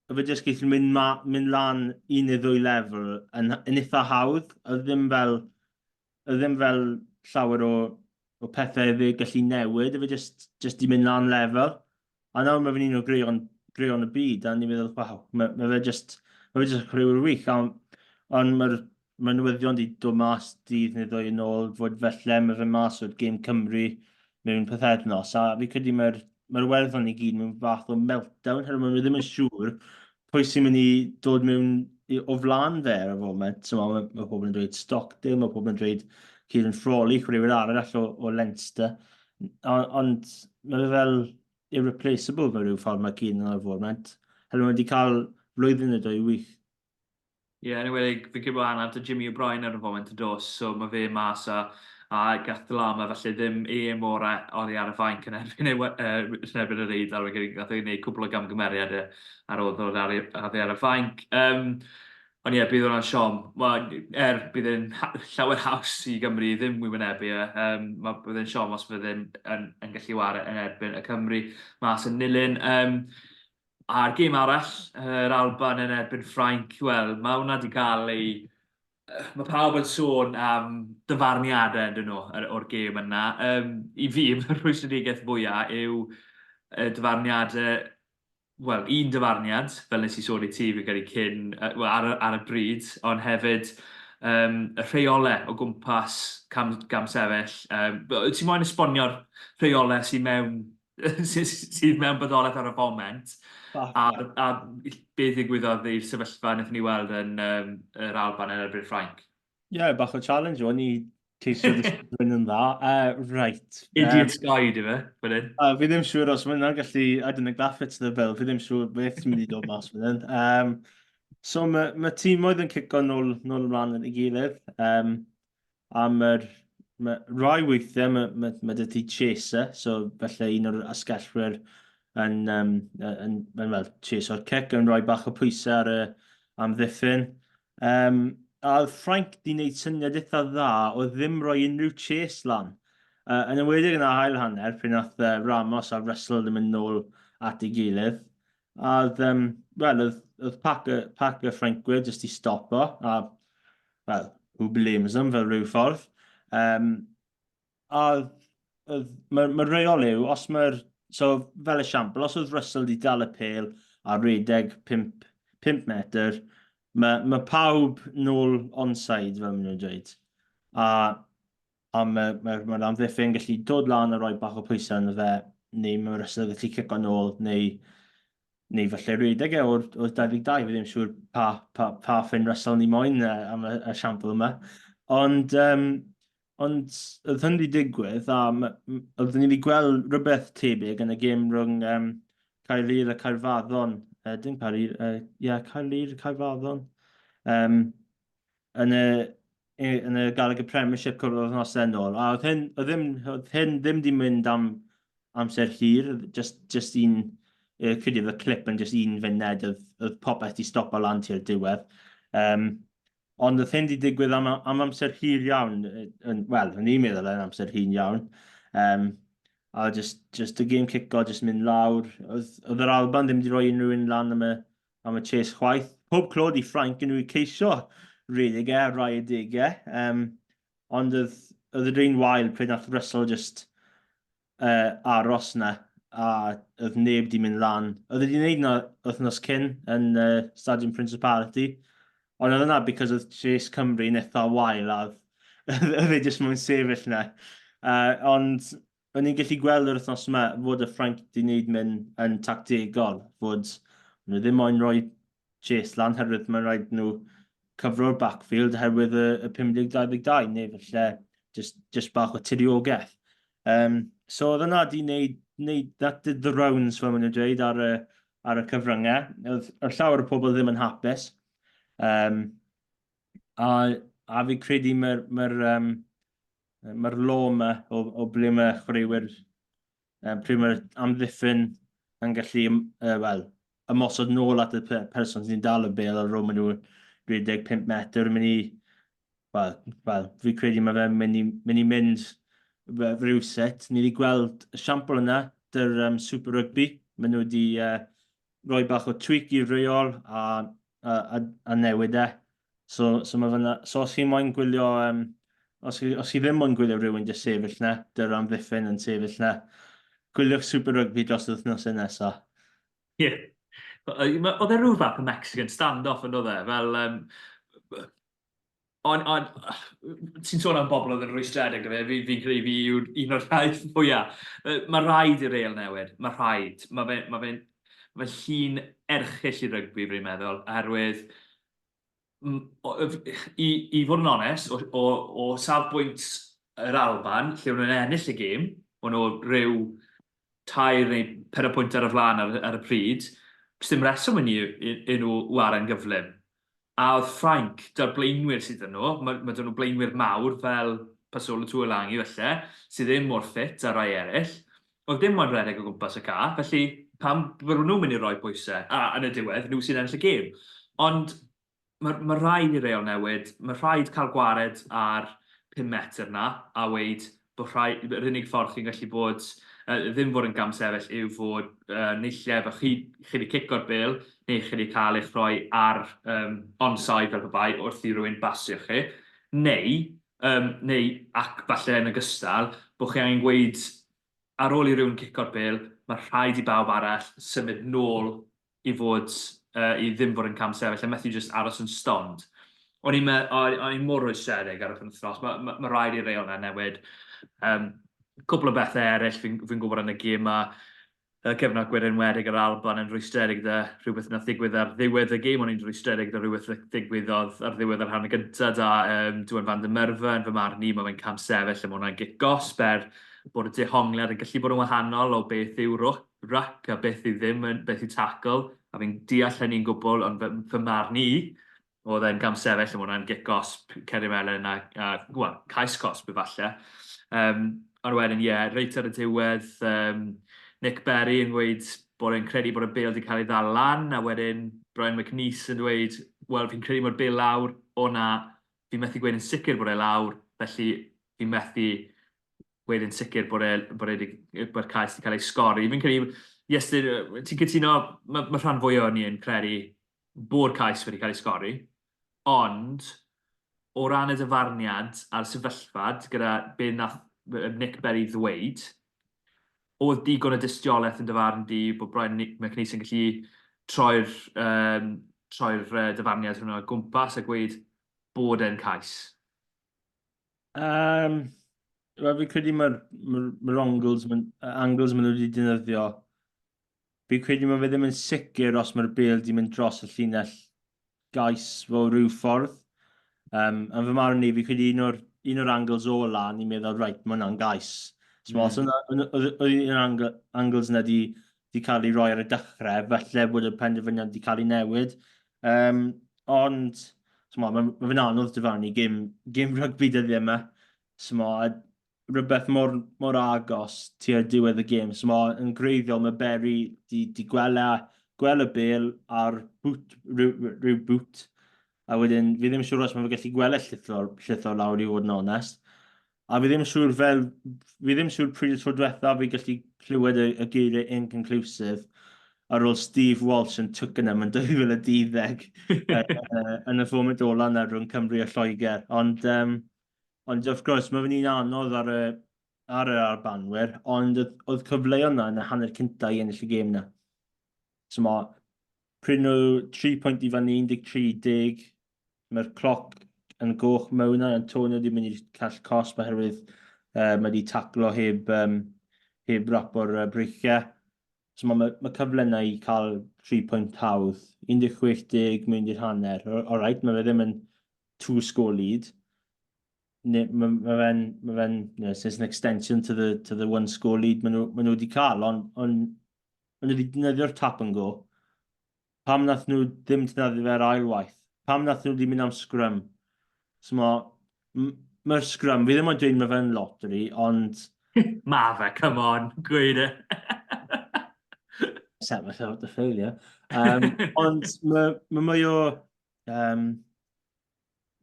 oedd fe just gallu mynd, ma, mynd lan un neu ddwy lefel yn, yn eitha hawdd. Oedd ddim fel, oedd ddim fel llawer o, o pethau fe gallu newid, oedd fe just, just di mynd lan lefel. A nawr mae fe'n un o greuon, greuon y byd, a ni'n meddwl, waw, mae, mae fe just, mae fe just yn chwaraewr wych. A, ond mae'r mae newyddion wedi dod mas dydd neu ddwy yn ôl fod felly mae fe mas o'r gêm Cymru mewn pythefnos, a fi credu mae'r mae'r Iwerddon i gyd mewn fath o meltdown, herwydd maen nhw ddim yn siŵr pwy sy'n mynd i dod mewn o flaen fe ar y foment. So, mae, mae pobl yn dweud Stockdale, mae pobl yn dweud Kieran Frawley, chwaraewyr arall o, o Leinster. Ond mae fe fel irreplaceable mewn rhyw ffordd mae Kieran ar y foment. Herwydd mae wedi cael flwyddyn neu dwy wych. Ie, yeah, yn enwedig, fi'n credu bod anaf 'da Jimmy O'Brien ar y foment yn dos, so mae fe mas a, a gath Lama falle ddim e mor oddi ar y fainc yn erbyn, e, yn erbyn yr Eidal, fi'n credu gath ei wneud cwpl o gamgymeriadau ar ôl ddod ar, oddi ar y fainc. Um, ond ie, bydd hwnna'n siom. Wel, er bydd e'n llawer haws i Gymru ddim wynebu e, um, mae bydd e'n siom os bydd e'n yn, yn gallu ware yn erbyn y Cymru mas yn Nilyn. Um, A'r gêm arall, yr Alban yn erbyn Ffrainc, wel, mae hwnna wedi cael ei... Mae pawb yn sôn am dyfarniadau yn dyn nhw o'r gêm yna. Um, I fi, mae'r rhwystredigaeth fwyaf yw y dyfarniadau, wel, un dyfarniad, fel nes i sôn i ti, fi'n credu cyn, well, ar, ar y bryd, ond hefyd um, y rheolau o gwmpas cam, gam sefyll. Um, ti'n moyn esbonio'r rheolau sy'n mewn sydd mewn bodolaeth ar y foment, a, a beth ddigwyddodd i'r sefyllfa wnaethon ni weld yn um, yr Alban yn erbyn Ffrainc. Ie, yeah, bach o challenge o'n i ceisio ddysgu yn dda. Right. Idiot's um, guide i fe, fan hyn. Fi ddim siŵr os mae hwnna'n gallu, I don't think that fits the bill, fi ddim siŵr beth sy'n mynd i dod mas fan hyn. Um, so mae ma tîmoedd yn cico nôl, nôl ymlaen yn ei gilydd. Um, A mae'r... Mae rai weithiau mae, mae, mae 'da ti chaser, so felly un o'r asgellwyr yn, um, yn, yn, well, chaseo'r cic, yn rhoi bach o pwysau ar y amddiffyn. Um, a oedd Ffrainc di wneud syniad eitha dda o ddim rhoi unrhyw chase lan. Uh, yn enwedig yn y ail hanner, pryd nath uh, Ramos a Russell ddim yn nôl at ei gilydd. A oedd, um, well, oedd, oedd pac y, pac y Ffrancwyr jyst i stopo, a well, who blames them fel rhyw ffordd. Um, a mae'r ma reol yw, os mae'r, so fel esiampl, os oedd Russell wedi dal y pel a redeg 5, 5 metr, mae, mae pawb nôl onside, fel maen nhw'n dweud. A, a mae'r mae, mae amddiffyn gallu dod lan a rhoi bach o pwysau arno fe, neu mae Russell gallu cico nôl, neu neu falle rhedeg e o'r, o'r 22, fi ddim siŵr pa, pa, pa Finn Russell ni moyn am y, y siampl yma. Ond, um, ond oedd hyn wedi digwydd, a oeddwn ni wedi gweld rhywbeth tebyg yn y gêm rhwng um, Caerlŷr a Caerfaddon. Uh, dim Caerlŷr, uh, yeah, Caerlŷr a Caerfaddon. Um, yn y, yn y Gallagher Premiership cwpl o wythnosau yn ôl. A oedd hyn, oedd ddim, oedd hyn ddim wedi mynd am amser hir, just, just un, uh, credu oedd y clip yn just un funed, oedd, oedd popeth wedi stopo lan tua'r diwedd. Um, ond oedd hyn wedi digwydd am, am amser hir iawn, yn, wel, o'n i'n meddwl yn amser hir iawn. Um, a just, just y game cico, just mynd lawr. Oedd, oedd yr Alban ddim wedi rhoi unrhyw un lan am y, am y chase chwaith. Pob clod i Ffrainc yn nhw ceisio rhedeg e ar rai adegau. Um, ond oedd, oedd yr un wael pryd nath Russell just uh, aros na a oedd neb di mynd lan. Oedd wedi gwneud na wythnos cyn yn uh, Stadium Principality, ond oedd yna because oedd Chase Cymru yn eitha wael a oedd e jyst mwyn sefyll na. Uh, ond o'n i'n gallu gweld yr wythnos yma fod y Ffrainc wedi gwneud mynd yn tactegol, fod nhw ddim moyn rhoi chase lan, herwydd mae'n rhaid nhw cyfro'r backfield oherwydd y, y 50-22, neu falle just, just bach o tiriogaeth. Um, so oedd yna di wneud, wneud, that did the rounds, fel maen nhw'n dweud, ar y, ar y cyfryngau. Oedd, oedd llawer o pobl ddim yn hapus. Um, a, a fi credu mae'r mae um, Mae'r law yma o, o ble mae chwaraewyr, um, pryd mae'r amddiffyn yn gallu, uh, wel, ymosod nôl at y person sy'n dal y bel ar ôl maen nhw 35 metr, yn mynd i Wel, well, fi credu mae fe'n mynd i mynd, i mynd rhywsut. Ni wedi gweld esiampl yna dy'r um, Super Rugby. Maen nhw wedi rhoi bach o tweak i'r reol a, a, a, a newid e. So, so, mae fyna, so os chi'n moyn gwylio, um, os, chi, os chi ddim moyn gwylio rhywun jyst sefyll na, dy'r amddiffyn yn sefyll na, gwyliwch Super Rugby dros yr wythnosau nesaf. Ie. Yeah. Oedd e rhyw fath o Mexican stand-off yn oedd e, fel... Um, ond, on, ti'n sôn am bobl oedd yn rwystredig 'da fe, fi'n fi credu fi yw'r un o'r rhai fwyaf. Mae rhaid i'r reol newid, mae rhaid. Mae fe'n ma fe, ma fe llun erchyll i rygbi, fi'n meddwl, oherwydd i, i fod yn onest, o, o, o safbwynt yr Alban, lle o'n nhw'n ennill y gêm, o'n nhw rhyw tair neu pedair pwynt ar y flaen ar, ar y pryd, dim reswm i ni i, i nhw ware'n gyflym. A oedd Ffrainc, 'da'r blaenwyr sydd 'da nhw, ma' ma' 'da nhw blaenwyr mawr fel Pasolo Tuilagi falle, sydd ddim mor ffit â rhai eraill, oedd dim moyn rhedeg o gwmpas y ca, felly pam bydden nhw'n mynd i roi pwysau? A yn y diwedd, nhw sy'n ennill y gêm. Ond mae ma rhaid i reol newid, mae rhaid cael gwared ar 5 metr 'na a weud bod rhai-, yr unig ffordd chi'n gallu bod, uh, ddim fod yn gamsefyll yw fod uh, naill efo chi, chi wedi cico'r bêl neu chi wedi cael eich rhoi ar um, onside fel pe bai wrth i rywun basio chi, neu, um, neu ac falle yn ogystal, bod chi angen gweud ar ôl i rywun cico'r bêl, mae rhaid i bawb arall symud nôl i fod, uh, i ddim fod yn camsefyll a methu jyst aros yn stond. O'n i'n o'n i'n mor rwystredig ar y penwythnos, mae ma, ma rhaid i'r reol 'na newid. Um, cwpl o bethau eraill fi'n fi gwybod yn y gêm ma, y cefnogwyr enwedig yr Alban yn rwystredig gyda rhywbeth nath ddigwydd ar ddiwedd y gêm, o'n i'n rwystredig gyda rhywbeth nath ddigwyddodd ar ddiwedd yr hanner gyntaf da um, Duan van der Merwe yn fy marn i, mae fe'n camsefyll a mae hwnna'n gic gosb er bod y dehongliad yn gallu bod yn wahanol o beth yw ruck a beth yw ddim yn, beth yw tackle, a fi'n deall hynny'n gwbl, ond fy, fy marn i, oedd e'n gamsefyll, a ma' hwnna'n gic gosb, Ceri Melyn a, a well, cais cosb efallai. Um, ond wedyn, ie, yeah, reit ar y diwedd, um, Nick Berry yn dweud bod e'n credu bod y bêl wedi cael ei ddal lan, a wedyn Brian McNeice yn dweud, wel, fi'n credu bod bêl lawr, o na, fi'n methu gweud yn sicr bod e lawr, felly fi'n methu gweud yn sicr bod e, bod e 'di, bod cais wedi cael ei sgori. Fi'n credu, Iestyn, ti'n cytuno, mae, mae rhan fwyaf o ni yn credu bod cais wedi cael ei sgori, ond o ran y dyfarniad a'r sefyllfa gyda be nath Nick Berry ddweud, oedd digon o dystiolaeth yn dyfarn di bod Brian McNeice yn gallu troi'r um, troi'r dyfarniad hwnnw o gwmpas a gweud bod e'n cais? Um, Wel, fi'n credu mae'r ma, ma angles, ma, angles maen nhw wedi defnyddio. Fi'n credu mae fe ddim yn sicr os mae'r bêl wedi mynd dros y llinell gais fo rhyw ffordd. Um, yn fy marn i, fi'n credu un o'r, un o'r angles ola, ni'n meddwl, reit, mae hwnna'n gais. So, os oedd un o'r angle, angles yna di, di cael ei roi ar y dechrau, falle bod y penderfyniad wedi cael ei newid. Um, ond, mae ma, ma fe'n anodd dyfarnu gêm, gêm rygbi dyddiau yma. So, ma, rhywbeth mor, mor agos tua'r diwedd y gêm. So, ma, yn greiddiol, mae Berry di, di gweld, gweld y bêl ar boot, rhyw, rhyw boot. A wedyn, fi ddim yn siŵr os mae fe gallu gweld y llithro, llithro lawr i fod yn onest. A fi ddim yn siŵr fel, fi ddim yn siŵr pryd y tro diwethaf fi gallu clywed y, y geiriau inconclusive ar ôl Steve Walsh yn Twickenham yn 2012 yn y foment ola yna rhwng Cymru a Lloegr. Ond, um, ond of course, mae fe'n un anodd ar y, ar yr Albanwyr, ond oedd, oedd cyfleoedd yna yn y hanner cyntaf i ennill y gêm yna. So mae pryd nhw 3 pwynt i fyny 13-10, mae'r cloc yn goch mewn yna, Antonio wedi mynd i'r call cosb oherwydd uh, mae wedi taclo heb, um, heb rap o'r uh, breichiau. So mae, mae, mae cyfle yna i cael 3 pwynt hawdd. 16-10 mynd i'r hanner. All right, mae fe ddim yn two score lead. Mae ma fe'n, ma fe'n, you know, it's an extension to the, to the one score lead maen nhw, ma nhw wedi cael, ond on, maen nhw wedi defnyddio'r tap and go. Pam nath nhw ddim defnyddio fe'r ail waith? Pam nath nhw wedi mynd am scrum? So mae'r ma scrum, fi ddim yn dweud mae fe'n lottery, ond... Ma fe, come on, gweud e. Set myself up to failure. Um, ond mae ma mwy o... Um,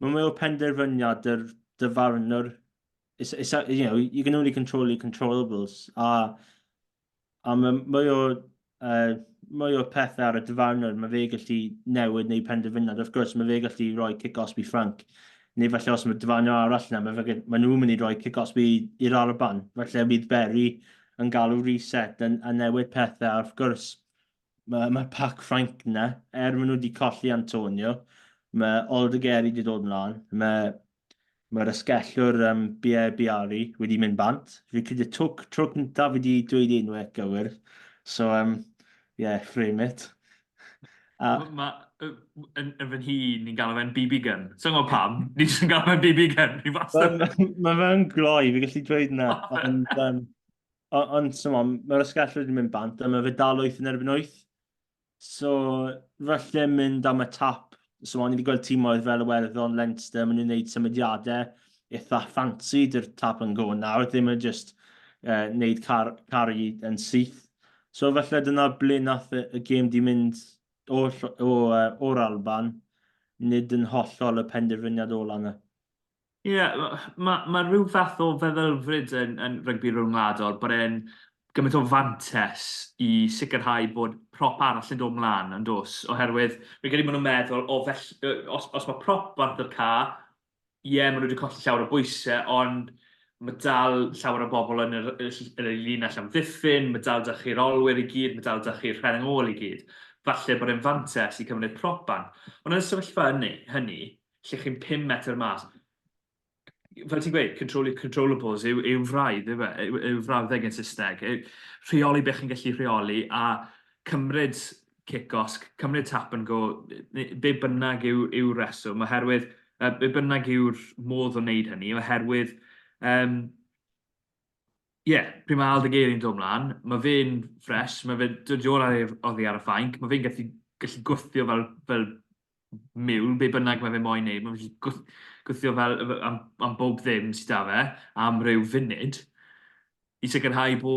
Mae mwy o penderfyniad yr dyfarnwr. It's, it's, you know, you can only control your controllables. A, a mae mwy o, uh, mwy o pethau ar y dyfarnwr, mae fe gallu newid neu penderfyniad. Of course, mae fe gallu rhoi cic osb i Ffranc. Neu falle os mae dyfarnwr arall yna, mae, fe, mae nhw'n mynd i roi cic osb i'r Alban. Falle bydd Berry yn galw reset a, a newid pethau. A of course, Mae, mae pac Ffrainc yna, er maen nhw wedi colli Antonio, mae Aldegheri wedi dod mlaen, mae mae'r asgellwr um, Bie Biari wedi mynd bant. Fi credu tro, tro cyntaf fi wedi dweud enw e gywir. So, um, yeah, frame it. A... Ma, yn, yn fy nhŷ, ni'n galw fe'n BB gun. Sa'n gwybod pam, ni jyst yn galw fe'n BB gun. Mae ma fe'n gloi, fi gallu dweud yna. Ond, um, Ond, t'mod, mae'r asgellwr wedi mynd bant a mae fe dal 8 yn erbyn 8. So, falle mynd am y tap. So, o'n i wedi gweld timoedd fel Iwerddon, Leinster, maen nhw'n gwneud symudiadau eitha ffansi dy'r tap and go nawr, ddim yn just uh, wneud car, carry yn syth. So, falle dyna ble nath y, y gêm di mynd o, o, uh, o'r Alban, nid yn hollol y penderfyniad ola yna. Ie, yeah, mae ma rhyw fath o feddylfryd yn, yn rygbi rhyngwladol bod e'n gymaint o fantes i sicrhau bod prop arall yn dod mlaen, yn dos, oherwydd fi'n credu maen nhw'n meddwl, o fell, os, os mae prop bant o'r ca, ie, yeah, maen nhw wedi colli llawer o bwysau, ond mae dal llawer o bobl yn yr, yn yr linell amddiffyn, mae dal da chi'r olwyr i gyd, mae dal da chi'r rheng ôl i gyd. Falle bod e'n fantes i cymryd prop bant. Ond yn y sefyllfa hynny, hynny lle chi'n 5 metr mas, fel ti'n gweud, control your controllables yw, yw fraidd, yw, e, yw, yw frawddeg yn Saesneg. Rheoli beth chi'n gallu rheoli a cymryd cic-osg, cymryd tap and go, be bynnag yw, yw reswm, oherwydd, uh, be bynnag yw'r modd o wneud hynny, oherwydd, um, ie, yeah, pryd mae Aldeguer yn dod mlaen, mae fe'n ffres, mae fe'n dod ar oddi ar y ffainc, mae fe'n gallu, gallu gwthio fel, fel miwl, be bynnag mae fe moyn neud, mae fe gallu gwthio fel am, am bob ddim sydd da fe, am ryw funud, i sicrhau bo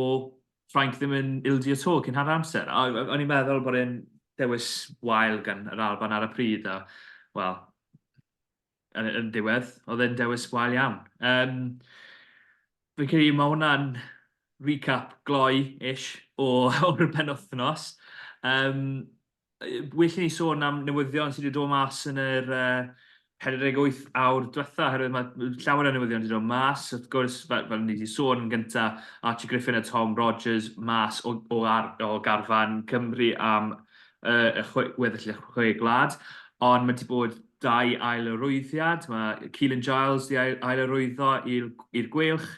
Ffrainc ddim yn ildio to cyn hanner amser. A o'n i'n meddwl bod e'n dewis wael gan yr Alban ar y pryd, a, wel, yn, yn diwedd, oedd e'n dewis gwael iawn. Um, fi'n credu mae hwnna'n recap gloi-ish o'r penwthnos. Um, well i ni sôn am newyddion sydd wedi dod mas yn yr uh, 48 awr diwetha, oherwydd mae llawer o newyddion wedi dod mas. Wrth gwrs, fel, fel ni wedi sôn yn gyntaf, Archie Griffin a Tom Rogers mas o, o, ar, o garfan Cymru am uh, y chwe, weddill y chwe gwlad. Ond mae wedi bod dau ail-arwyddiad. Mae Keelan Giles wedi ail-arwyddo i'r Gweilch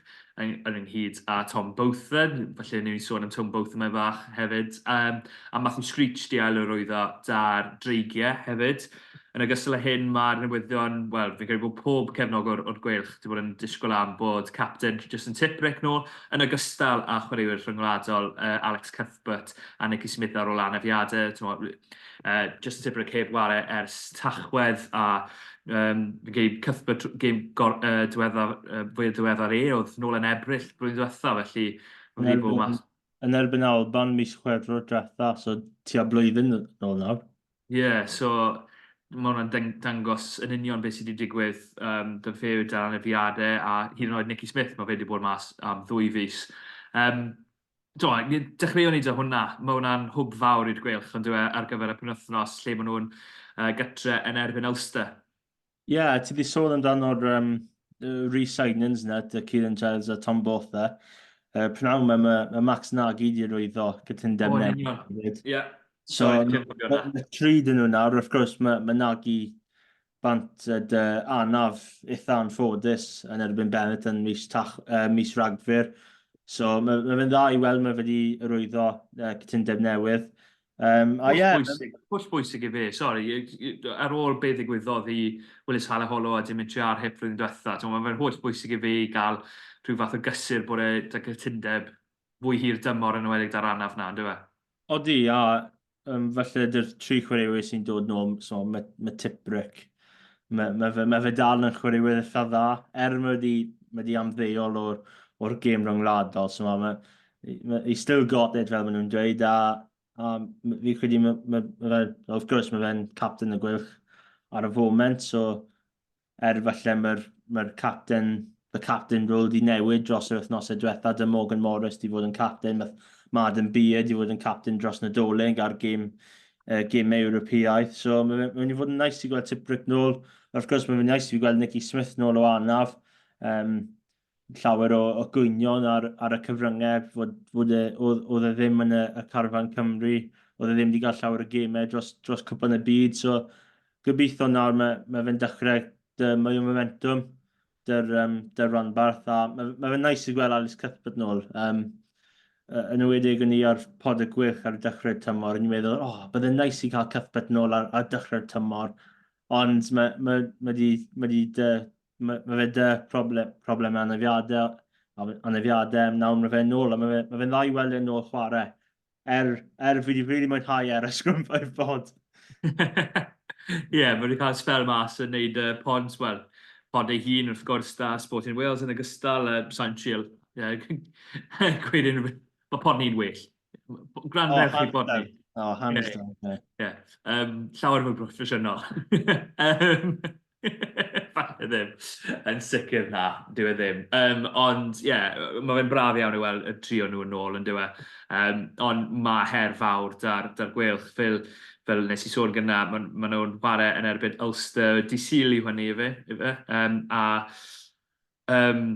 yn, yn ynghyd â Tom Botham. Felly ni'n sôn am Tom Botham mae'n fach hefyd. Um, a Matthew Screech wedi ail-arwyddo da'r Dreigiau hefyd. Yn ogystal â hyn, mae'r newyddion, wel, fi'n credu bod pob cefnogwr o'r Gweilch wedi bod yn disgwyl am bod capten Justin Tipuric nôl, yn ogystal â chwaraewyr rhyngwladol uh, Alex Cuthbert a Nicky Smith ar ôl anafiadau. Uh, Justin Tipuric heb ware ers Tachwedd a um, fi'n credu Cuthbert gêm gor, uh, diweddar, uh, fwyaf diweddar e oedd nôl yn Ebrill blwyddyn diwetha, felly mae'n wedi bod mas. Yn erbyn Alban mis Chwefror diwetha, so tua blwyddyn nôl nawr. Ie, yeah, so mae hwnna'n dangos yn union beth sydd wedi digwydd um, dy fe dan anafiadau a hyd yn oed Nicky Smith, mae fe wedi bod mas am ddwy fis. Um, Do, dechreuon ni 'da hwnna. Mae hwnna'n hwb fawr i'r Gweilch, ond dyw e, ar gyfer y penwythnos lle maen nhw'n uh, gytre yn erbyn Ulster. Ie, yeah, ti wedi sôn amdano'r um, re-signings yna, dy Kieran Giles a Tom Botha. Uh, Pnawn yma, mae, mae Max Nagy wedi rwyddo cytundeb oh, newydd. Ie. So, mae tri dyn nhw nawr, of course, mae, mae Nagy bant dy anaf eitha anffodus yn erbyn Benetton mis, tach, uh, mis Rhagfyr. So mae, mae fe'n dda i weld mae wedi arwyddo uh, cytundeb newydd. Um, a ie... Yeah, holl bwysig i fe, sori, ar ôl be ddigwyddodd i Willis Halaholo a Dimitri Arhip flwyddyn diwetha, mae fe'n holl bwysig i fe i gael rhyw fath o gysur bod e 'da cytundeb fwy hir dymor yn enwedig 'da'r anaf 'na, on'd yw e? Odi, a um, falle dy'r tri chwaraewyr sy'n dod nôl, so mae, mae Tipuric, mae, mae, fe, mae fe dal yn chwaraewyr eitha dda, er mae wedi, mae wedi amddeol o'r, or gêm rhyngwladol, so mae, mae, mae, he still got it, fel maen nhw'n dweud, a, a fi credu, mae, mae, mae fe, of course, mae fe'n captain y Gweilch ar y foment, so. Er falle mae'r mae captain, the captain role di newid dros yr wythnosau diwetha, dy Morgan Morris di fod yn captain, mae ma Adam Beard di fod yn captain dros Nadolig a'r gêm, gemau Ewropeaidd. So mae'n mynd i fod yn nice i gweld Tipuric nôl. Wrth gwrs, mae'n nice i gweld Nicky Smith nôl o anaf. Um, llawer o, o gwynion ar, ar y cyfryngau fod, fod e, oedd, oedd e ddim yn y, y carfan Cymru, oedd e ddim wedi cael llawer o gemau dros, dros cwpan y byd, so gobeithio nawr mae, mae fe'n dechrau dy mwy o momentum dy'r, um, dy'r ranbarth, a mae, mae fe'n nice i gweld Alice Cuthbert nôl. Um, yn enwedig o'n i ar pod y gwych ar dechrau'r tymor, o'n i'n meddwl, oh, byddai'n nice i cael Cuthbert nôl ar, ar dechrau'r tymor, ond mae, mae, mae di, mae di dy, mae, mae fe dy problem, problemau anafiadau, anafiadau, nawr mae fe'n nôl, a mae fe'n mae fe dda i weld e'n nôl chwarae. Er, er fi wedi really mwynhau e ar y Scrum 5 pod. Ie, yeah, mae wedi cael spel mas yn neud uh, pods, wel, pod ei hun wrth gwrs da Sporting Wales yn ogystal, uh, sa'n trial, yeah, gweud unrhyw mae pod ni'n well. Gwrandewch oh, i pod ni. Oh, hands down. Ie. Yeah. Um, llawer mwy proffesiynol. um, Falle ddim. Yn sicr na, dyw e ddim. Um, ond ie, yeah, mae fe'n braf iawn i weld y trio nhw yn ôl yn dyw e. Um, ond mae her fawr da'r, da gweilch. Fel, fel nes i sôn gyna, maen ma nhw'n chwarae yn erbyn Ulster, di Sul yw hynny ife. ife? Um, a um,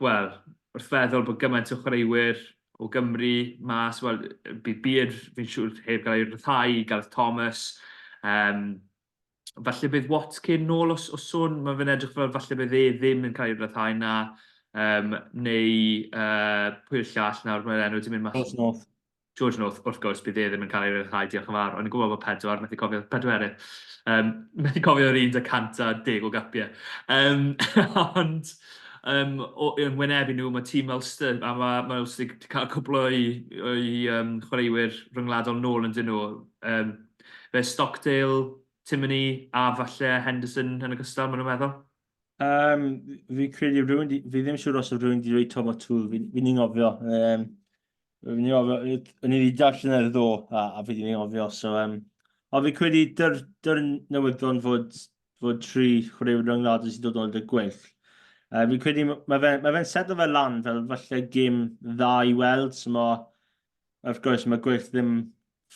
wel, wrth feddwl bod gymaint o chwaraewyr o Gymru mas, wel, bydd Beard, fi'n siŵr, heb gael ei ryddhau, Gareth Thomas, um, falle bydd Watkin nôl os, os sôn, mae fe'n edrych fel falle bydd e ddim yn cael ei ryddhau na, um, neu uh, pwy yw'r llall nawr, mae'r enw wedi mynd mas. George North. George North, wrth gwrs, bydd e ddim yn cael ei ryddhau, diolch yn fawr. O'n i'n gwybod bod pedwar, methu cofio pedwerydd. Um, methu cofio'r un da 110 o gapiau. Um, ond um, o, yn wynebu nhw, mae tîm Ulster, a mae, mae Ulster wedi cael cwbl o'i, o'i um, chwaraewyr rhyngwladol nôl yn dyn nhw. Um, fe Stockdale, Timoney a falle Henderson yn ogystal, maen nhw'n meddwl? Um, fi credu rhywun, fi ddim siŵr os oedd rhywun wedi rhoi Tom O'Toole, fi, fi ni'n ngofio. Um, fi ni'n ngofio, o'n i wedi darllen ar ddo a, a fi wedi ngofio, so... Um, ond fi credu dy'r dyr newyddion fod, fod tri chwaraewyr rhyngwladol sy'n dod nôl i'r gweill. Uh, fi'n credu mae fe'n ma fe setlo fe lan fel falle gêm dda i weld, so mae Wrth gwrs, mae Gwyll ddim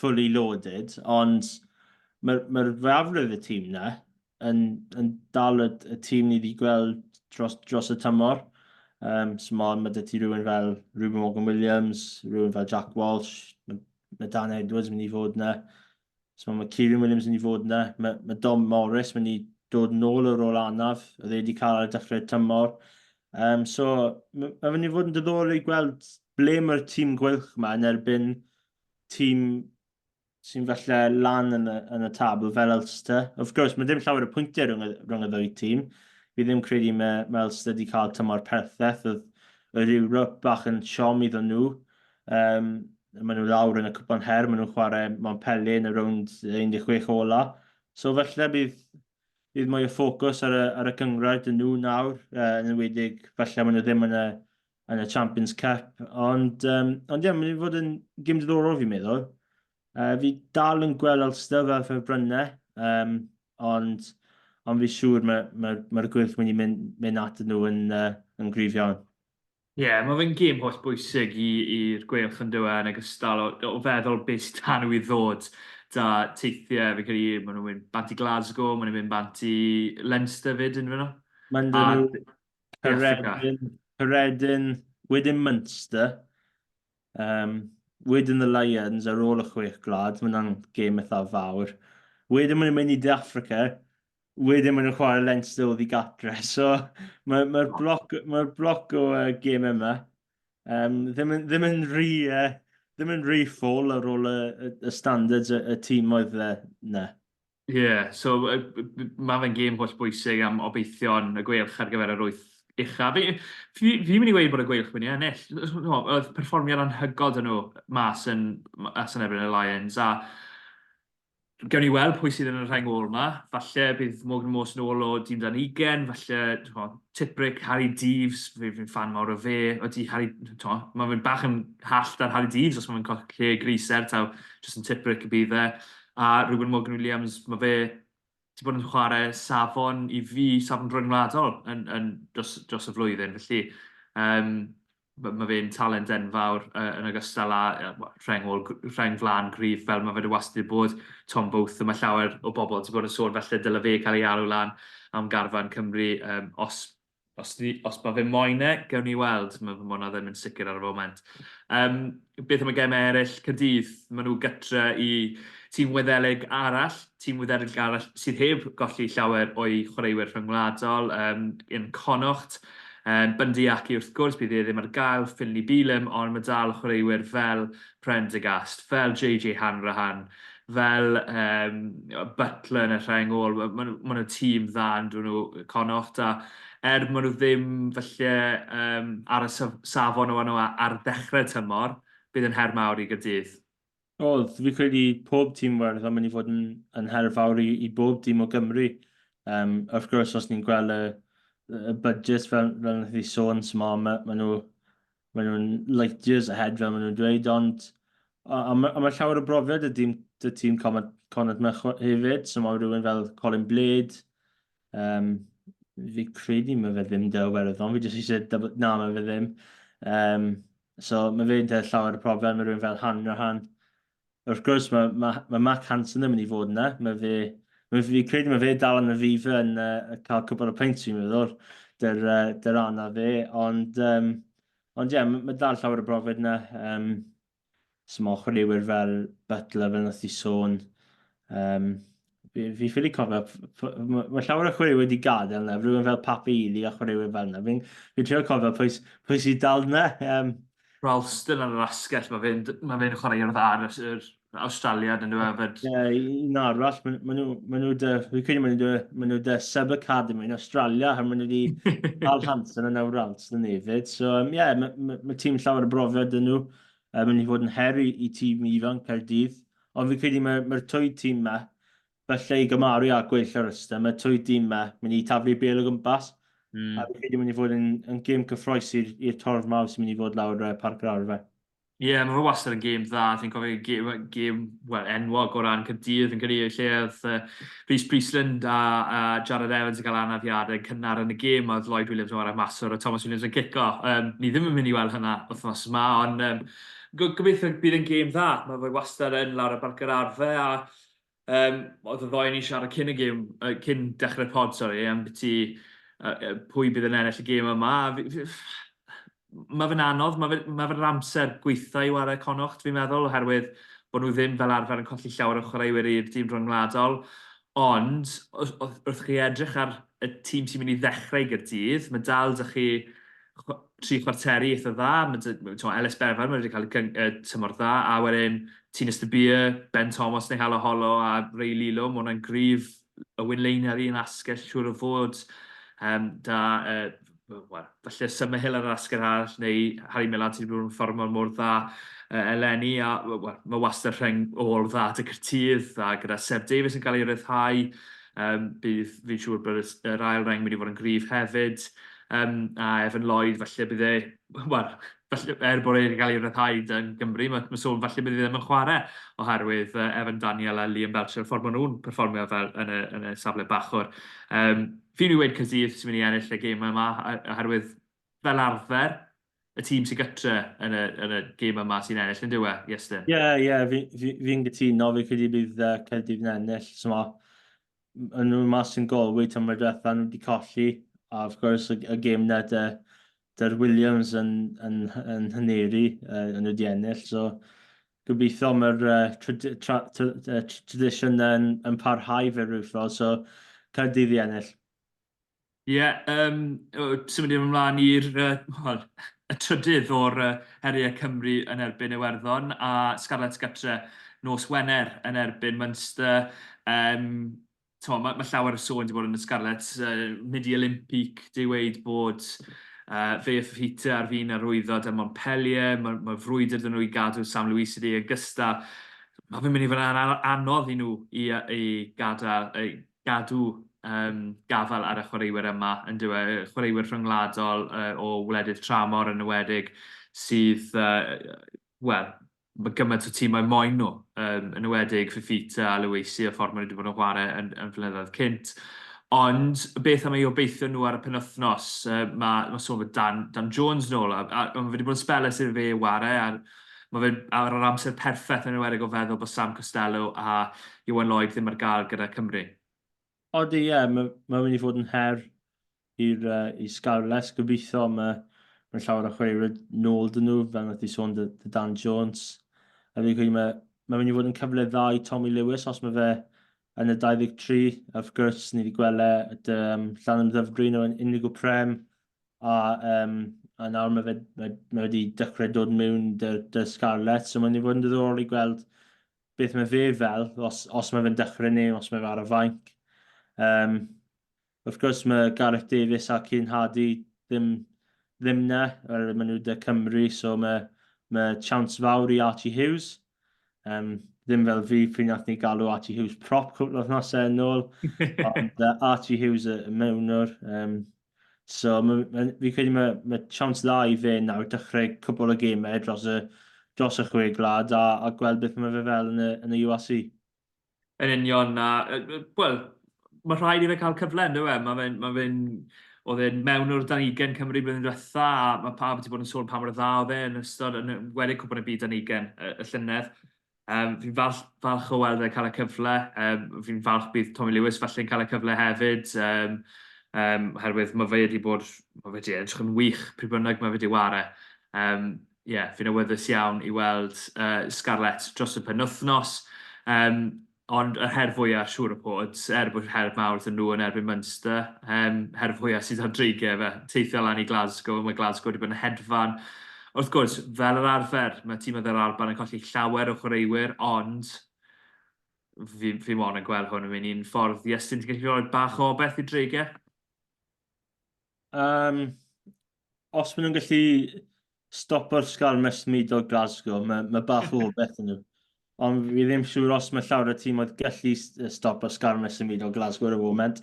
fully loaded, ond mae'r mae fwyafrif y tîm na yn, yn dal y, y tîm ni wedi gweld dros, dros y tymor. Um, so mae, mae dy ti rhywun fel Ruben Morgan Williams, rhywun fel Jack Walsh, mae, mae Dan Edwards mynd i fod yna. So mae Kieran Williams yn mynd i fod yna. Mae, mae Dom Morris mynd i dod nôl o'r ôl anaf, oedd e wedi cael ar y dechrau'r tymor. Um, so, mae mynd i fod yn diddorol i gweld ble mae'r tîm gweilch yma yn erbyn tîm sy'n falle lan yn y, yn y tabl fel Ulster. Of course, mae dim llawer o pwyntiau rhwng y, rhwng y ddwy tîm. Fi ddim credu mae, mae Ulster wedi cael tymor perffaith. Oedd yr Ewrop bach yn siom iddyn nhw. Um, maen nhw lawr yn y cwpan her, maen nhw'n chwarae Montpellier yn y rownd 16 ola. So felly bydd, bydd mwy o ffocws ar y, ar y cynghrair dyn nhw nawr, uh, yn enwedig falle maen nhw ddim yn y, yn y Champions Cup. Ond, um, ond ie, yeah, mae'n fod yn gym diddorol fi'n meddwl. Uh, fi dal yn gweld Ulster fel ffefrynnau, um, ond, ond fi siŵr mae'r mae, mae, mae gwyll mynd i mynd, mynd at nhw yn, uh, yn gryf iawn. Ie, yeah, mae fe'n gêm holl bwysig i'r Gweilch yn dywe yn ogystal o, o feddwl beth sydd dan nhw i ddod da teithiau. Fi'n credu maen nhw'n mynd bant i Glasgow, maen nhw'n mynd bant i Leinster fyd, yn nhw. Maen nhw Caeredin, Caeredin, wedyn Munster, um, wedyn the Lions ar ôl y chwech gwlad, mae hwnna'n gêm eitha fawr. Wedyn maen nhw'n mynd i De Africa, wedyn maen nhw'n chwarae Leinster oddi gatre. So mae'r mae bloc, mae bloc o uh, gêm yma um, ddim, yn, ddim yn rhy, uh, ddim yn rhy ffôl ar ôl y, y, y standards y, y tîm oedd uh, na. Ie, yeah, so mae fe'n gêm holl bwysig am obeithion y Gweilch ar gyfer yr wyth ucha. Fi, fi, fi mynd i weud bod y Gweilch mynd i ennill. Oedd perfformiad anhygoel dyn nhw mas yn, mas yn erbyn y Lions, a Gawn ni weld pwy sydd yn y rheng ôl 'ma. Falle bydd Morgan Morse nôl o dîm dan ugain, falle t'mo' Tipuric, Harri Deaves, fi fi'n ffan mawr o fe. Odi Harri, t'mo', ma' fe'n bach yn hallt ar Harri Deaves os ma' fe'n colli lle i Grise, taw Justin Tipuric y bydd e. A Reuben Morgan Williams, ma' fe wedi bod yn chwarae safon i fi, safon rhyngwladol yn, yn dros, dros y flwyddyn. Felly, um, mae fe'n talent enfawr uh, yn ogystal â uh, rheng, ôl, rheng flan gryf fel mae fe wedi wastad wedi bod. Tom Booth, mae llawer o bobl wedi bod yn sôn felly dyle fe cael ei alw lan am garfan Cymru um, os Os, ni, os mae fe moyn e, gewn ni weld. Mae ma hwnna ddim yn sicr ar y foment. Um, beth am y gemau eraill? Caerdydd, maen nhw gytre i tîm Wyddelig arall, tîm Wyddelig arall sydd heb golli llawer o'i chwaraewyr rhyngwladol um, yn Connacht. Um, Bundy Aki wrth gwrs, bydd e ddim ar gael, Finley Bealham, ond mae dal chwaraewyr fel Prendergast, fel JJ Hanrahan, fel um, Butler yn y rheng ôl, maen nhw, ma nhw tîm dda yn dyn nhw Connacht, a er maen nhw ddim falle um, ar y safon o nhw ar ddechrau tymor, bydd yn her mawr i Gaerdydd. Oedd, fi credu pob tîm werth yn mynd i fod yn, yn her fawr i, i bob tîm o Gymru. Um, wrth gwrs, os ni'n gweld y, y budget fel, fel nath i sôn, so ma, ma nhw maen nhw'n light years ahead fel maen nhw'n dweud, ond a, a, ma, a mae llawer o brofiad y dîm, y tîm Connacht, Connacht yma hefyd, so mae rhywun fel Colin Blade, um, fi credu mae fe ddim dy Iwerddon, fi jyst eisiau double, na mae fe ddim. Um, so mae fe'n dy llawer o brofiad, mae rhywun fel Hanrahan, Wrth gwrs, mae, mae, mae Mac Hansen ddim yn mynd i fod yna. Mae fe, mae fi credu mae fe dal yn y FIFA yn uh, cael cwbl o peint, fi'n meddwl, dy'r, uh, dy'r anna fe. Ond, um, ond ie, yeah, mae, mae dal llawer o brofiad yna. Um, so mae chwaraewyr fel Butler, fel nath i sôn. Um, fi, fi ffili cofio, mae, mae llawer o chwaraewyr wedi gadael yna, rhywun fel Pape Ely a chwaraewyr fel yna. Fi'n fi trio cofio pwy, pwy sydd dal yna. Um, Ralston ar yr asgell, mae fe'n ma fe chwarae i'r dda ar yr Awstraliad yn dweud fyd. Ie, un arall, maen ma nhw, ma nhw dy, fi'n credu maen nhw dy, maen nhw dy sub-academy yn Australia, a maen nhw wedi cael Hansen yn awr Ralston hefyd. So, ie, um, yeah, mae ma, ma tîm llawer o brofiad yn nhw. Uh, mynd i fod yn her i, i tîm ifanc Caerdydd. Ond fi'n credu mae'r mae twy tîm ma, falle i gymaru â gweill yr ystod, mae twy dîm ma mynd i taflu bêl o gwmpas. Mm. A fi'n credu mynd i fod yn, yn gêm cyffroes i'r torf mawr sy'n mynd i fod lawr uh, Parc yr Arfe. Ie, yeah, mae fe wastad yn gêm dda. Fi'n cofio gêm, gêm well, enwog o ran Caerdydd yn credu lle oedd uh, Rhys Priestland a, a Jared Evans yn cael anafiadau cynnar yn y gêm, a oedd Lloyd Williams yn chwarae maswr a Thomas Williams yn cico. Um, ni ddim yn mynd i weld hynna wythnos yma, ond um, gobeithio bydd yn gêm dda. Mae fe wastad yn lawr y Parc yr Arfe a Um, oedd y ddoi ni siarad cyn y gêm, uh, cyn dechrau'r pod, sori, am byti uh, pwy bydd yn ennill y gêm yma. Mae fe'n anodd, mae fe'n ma fe amser gweitha i wario Connacht, fi'n meddwl, oherwydd bod nhw ddim fel arfer yn colli llawer o chwaraewyr i'r dîm rhyngwladol. Ond, wrth chi edrych ar y tîm sy'n mynd i ddechrau i Gaerdydd, mae dal 'da chi tri chwarteri eitha dda, mae ma, Ellis Bevan mae wedi cael y tymor dda, a wedyn Tinus de Beer, Ben Thomas neu Halo Holo a Ray Lilo, mae hwnna'n gryf. Owen Lane ar un asgell, siŵr o fod. Um, da, uh, well, falle Summerhill ar yr asgell arall, neu Harry Millard sydd wedi bod yn fformol mor dda uh, eleni, a well, mae wastad rheng ôl dda dy Caerdydd, a gyda Seb Davies yn cael ei ryddhau, um, bydd fi'n siŵr bod yr ail reng mynd i fod yn gryf hefyd. Um, a Evan Lloyd, falle bydd e, wel, falle, er bod e'n cael ei ryddhau yn Gymru, mae, mae sôn falle bydd e ddim yn chwarae oherwydd uh, Evan Daniel a Liam Belcher, y ffordd maen nhw'n perfformio fel yn y, yn y safle bachwr. Um, fi'n i weud Caerdydd sy'n mynd i ennill y gêm yma, oherwydd fel arfer, y tîm sy'n gytre yn y, yn y gêm yma sy'n ennill, yn dyw e, Iestyn? Ie, yeah, ie, yeah, fi'n fi, fi, fi gytuno, fi'n credu bydd uh, Caerdydd yn ennill. So, ma, yn nhw mas yn Galway tymor diwetha, nhw wedi colli, a of course y, y gêm na dy, dy'r Williams yn, yn, yn Hyneri, uh, yn nhw wedi ennill, so gobeithio mae'r uh, tra, tra, tra, uh, tradition yn, yn parhau fe rhyw ffordd, so Caerdydd i ennill. Ie, yeah, um, symud ymlaen i'r uh, well, y trydydd o'r uh, heriau Cymru yn erbyn Iwerddon a Scarlets gatre nos Wener yn erbyn Munster. Um, mae, mae llawer o sôn wedi bod yn y Scarlets, uh, mynd i Olympic, di weid bod uh, fe a Fifita ar fin arwyddo da Montpellier, mae, mae frwydr dyn nhw i gadw Sam Louis i ogystal. Mae fe'n mynd i fod yn anodd i nhw i, i gadael, i gadw um, gafael ar y chwaraewyr yma, yn dyw e, chwaraewyr rhyngwladol uh, o wledydd tramor yn ywedig sydd, uh, wel, Mae gymaint o tîmau moyn nhw, um, yn ewedig Fifita a Lewisi a ffordd maen nhw wedi bod yn chwarae yn, yn flynyddoedd cynt. Ond beth am ei obeithio nhw ar y penwythnos? Uh, mae, mae sôn fod Dan, Dan Jones nôl, a, a, a mae wedi bod yn spelus iddo fe ware, a mae fe ar yr amser perffaith yn enwedig o feddwl bod Sam Costello a Iwan Lloyd ddim ar gael gyda Cymru. Odi, ie, yeah, mae, mae mynd i fod yn her i'r uh, i Scarlets. Gobeithio mae, mae llawer o chwaraewyr nôl dyn nhw, fel nath i sôn dy, dy Dan Jones. A fi'n credu mae, mae mynd i fod yn cyfle dda i Tommy Lewis os mae fe yn y 23. Wrth gwrs, ni wedi gweld e at um, Llanymddyfri nhw yn Indigo Prem. A, um, a nawr mae fe, mae, mae wedi dechrau dod mewn dy, dy Scarlets. So mae'n mynd i fod yn diddorol i gweld beth mae fe fel, os, os mae fe'n dechrau neu os mae fe ar y fainc. Um, Wrth gwrs mae Gareth Davies a Cian Hardy ddim, ddim 'na, oherwydd maen nhw 'da Cymru, so mae, mae chance fawr i Archie Hughes. Um, ddim fel fi, pryd nath ni galw Archie Hughes prop cwpl o wythnosau yn ôl, ond uh, Archie Hughes y mewnwr. Um, so ma, ma, fi credu mae, mae chance dda i fe nawr dechrau cwpl o gemau dros y, dros y chwe gwlad a, a gweld beth mae fe fel yn y, yn y URC. Yn union, a wel, mae rhaid i fe cael cyfle, ynddo fe? Mae fe'n... Ma fe oedd e'n mewn o'r dan ugain Cymru blwyddyn diwetha, a mae pawb wedi bod yn sôn pa mor dda oedd e yn ystod, yn wedi Cwpan y Byd dan ugain y, y llynedd. Um, fi'n falch, falch o weld e'n cael y cyfle. Um, fi'n falch bydd Tommy Lewis falle'n cael y cyfle hefyd. Um, um, oherwydd mae fe wedi bod, mae fe wedi edrych yn wych pryd bynnag mae fe wedi ware. Um, ie, yeah, fi'n awyddus iawn i weld uh, Scarlets dros y penwythnos. Um, ond yr her fwyaf, siŵr o fod, er bod her mawr ddyn nhw yn erbyn Munster, um, her fwyaf sydd ar dreigiau fe, teithio lan i Glasgow, mae Glasgow wedi bod yn hedfan. Wrth gwrs, fel yr arfer, mae tîm yr Alban yn colli llawer o chwaraewyr, ond fi, fi mond yn gweld hwn yn mynd un ffordd. Iestyn, ti'n gallu rhoi bach o beth i dreigiau? Um, os maen nhw'n gallu stopo'r sgarmes symudol Glasgow, mae, mae bach o beth yn nhw. Ond fi ddim siŵr os mae llawer o tîm oedd gallu stopo'r sgarmes symudol Glasgow ar y foment.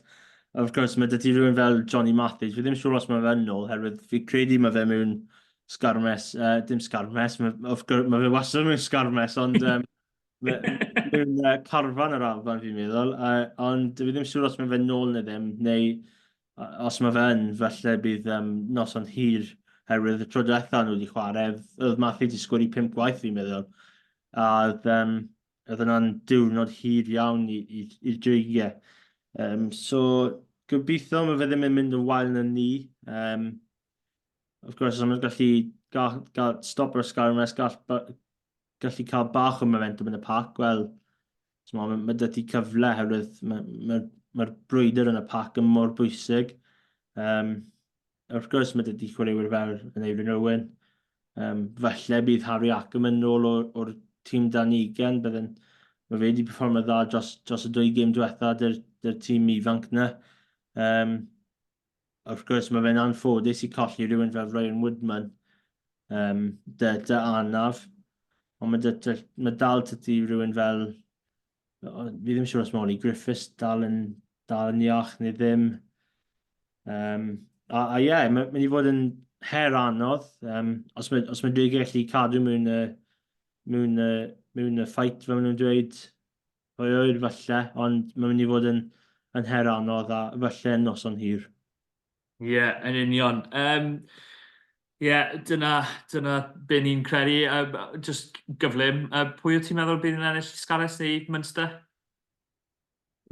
Of course, mae dydy rhywun fel Johnny Matthews, fi ddim siŵr os mae fe yn ôl, herwydd fi credu mae fe mewn sgarmes, uh, dim sgarmes, mae, of course, mae fe wastad mewn sgarmes, ond um, mewn uh, carfan yr Alban fi'n meddwl, uh, ond fi ddim siŵr os mae fe nôl neu ddim, neu os mae fe yn, falle bydd um, noson hir herwydd y tro diwetha nhw wedi chwarae, oedd Matthew wedi sgwri pump gwaith fi'n meddwl. A oedd, um, oedd yna'n diwrnod hir iawn i'r dreigiau. Um, so, gobeithio mae fe ddim yn mynd yn wael na ni. Um, of course, os mae'n gallu gael, gael stop o'r sgarmes, gall, gallu cael bach o momentum yn y pac, wel, mae, mae dy ti cyfle herwydd mae'r mae, mae brwydr yn y pac yn mor bwysig. Um, wrth gwrs, mae dy ti chwaraewyr fel yn Eirin Owen. Um, falle bydd Harry Ackerman nôl o'r, or tîm dan ugen, bydden, mae fe wedi performio dda dros, dros y dwy gêm diwetha dy'r, dy'r tîm ifanc na. Um, Wrth gwrs, mae fe'n anffodus i colli rhywun fel Ryan Woodman, um, dy, dy anaf, ond mae, dy, dy, mae dal tydi rhywun fel, fi ddim siŵr os mae Ollie Griffiths dal yn, dal yn iach neu ddim. Um, a, a ie, yeah, mae'n mynd i fod yn her anodd. Um, os mae, os mae Dreigiau gallu cadw mewn y, mewn y, mewn y fight, fel maen nhw'n dweud, Pwy a ŵyr falle, ond mae'n mynd i fod yn, yn her anodd a falle yn noson hir. Ie, yeah, yn union. Um, Ie, yeah, dyna, dyna be ni'n credu. Um, just gyflym, uh, pwy wyt ti'n meddwl bydd yn ennill Scarlets neu Munster?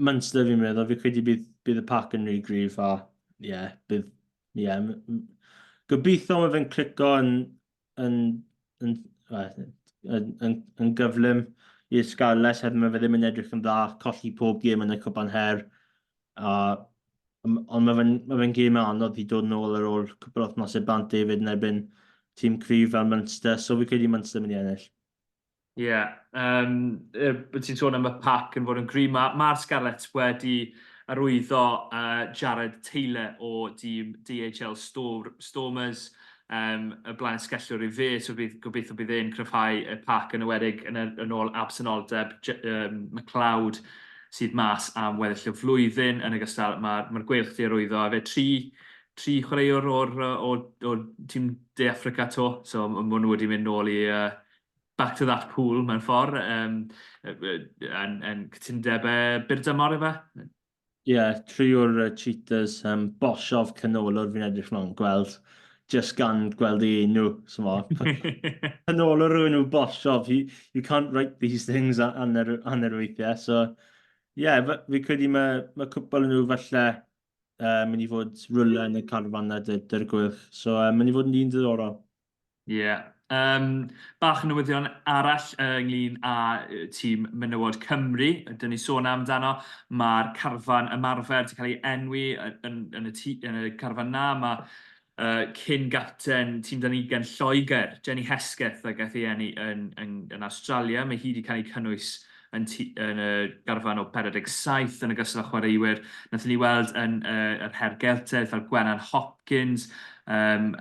Munster fi'n meddwl, fi credu bydd, bydd y pac yn rhy gryf a ie, yeah, bydd, ie, yeah, gobeithio mae fe'n clico yn, yn, yn, yn, yn, yn gyflym i'r Scarlets, hefyd mae fe ddim yn edrych yn dda, colli pob gêm yn y Cwpan Her, a, ond mae fe'n ma fe gêm anodd i dod nôl ar ôl cwpl o wythnosau bant David yn erbyn tîm cryf fel Munster, so fi credu Munster mynd i ennill. Ie, yeah, um, ti'n sôn am y pac yn fod yn gryf. Mae'r ma Scarlets wedi arwyddo uh, Jared Taylor o dîm DHL Stormers, um, y blaen sgellwr i fe, so bydd, gobeithio bydd e'n cryfhau y pac yn ewedig yn, yn ôl absenoldeb um, McLeod sydd mas am weddill y flwyddyn. Yn ogystal, mae'r ma Gweilch wedi arwyddo a fe tri, tri chwaraewr o'r, o'r, o'r tîm De Affrica to, so maen nhw wedi mynd nôl i, uh, back to that pool mewn ffordd, um, yn, yn cytundeb byr dymor efe? Ie, yeah, tri o'r Cheetahs, um, Boshoff canolwr fi'n edrych mlaen gweld, just gan gweld ei enw, so mo. Canolwr rhywun yw Boshoff, you, you can't write these things hanner, hanner weithiau, so ie, yeah, fi credu mae, mae cwpl nhw falle mynd i fod rhywle yn y carfan na dy'r gwych, so mynd i fod yn un diddorol. Ie. Yeah. Um, bach o newyddion arall ynglyn â tîm menywod Cymru, dyn ni sôn amdano, mae'r carfan ymarfer wedi cael ei enwi yn, yn, yn, y, tî, yn y carfan na, mae cyn gapten tîm dan ugain Lloegr, Jenny Hesketh, a gaeth ei eni yn, yn, yn Awstralia, mae hi wedi cael ei cynnwys yn, yn y garfan o 47 yn ogystal â chwaraewyr. Nathon ni weld yn uh, yr Her Geltaidd fel Gwenan Hopkins, um,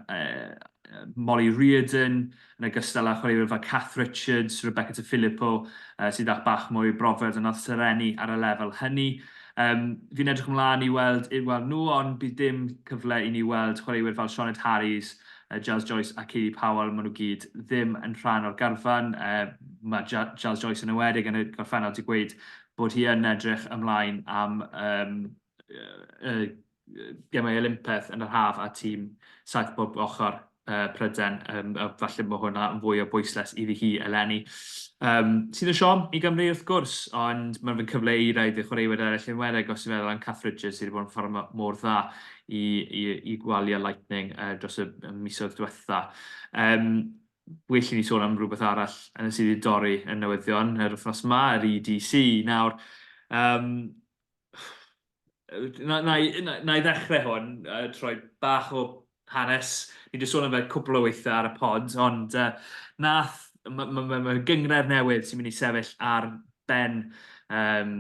Molly Reardon, yn ogystal â chwaraewyr fel Kath Richards, Rebecca De Filippo, uh, sydd â bach mwy o brofiad yn nath sereni ar y lefel hynny. Um, fi'n edrych ymlaen i weld, i weld nhw, ond bydd dim cyfle i ni weld chwaraewyr fel Sioned Harries, uh, Jazz Joyce a Katie Powell, maen nhw gyd ddim yn rhan o'r garfan. Uh, mae Jazz Joyce yn ewedig yn y gorffennol wedi gweud bod hi yn edrych ymlaen am um, uh, Gemau Olympaidd yn yr haf a tîm saith bob ochr uh, Prydain, um, a falle mae hwnna yn fwy o bwyslais iddi hi eleni. Um, sydd yn siom i Gymru wrth gwrs, ond mae'n fy cyfle i raid i chwaraewyr eraill yn wedeg os ti'n meddwl am Kath Richards sydd wedi bod yn ffordd mor dda i, i, i Gwalia Lightning uh, dros y misoedd diwetha. Um, well i ni sôn am rhywbeth arall yn y sydd wedi dorri yn newyddion yr wythnos yma, yr EDC. Nawr, um, Na, na, na, na i ddechrau hwn, uh, troi bach o hanes. Ni wedi sôn am fe cwpl o weithiau ar y pod, ond uh, nath, mae ma, ma, ma gynghrair newydd sy'n mynd i sefyll ar ben um,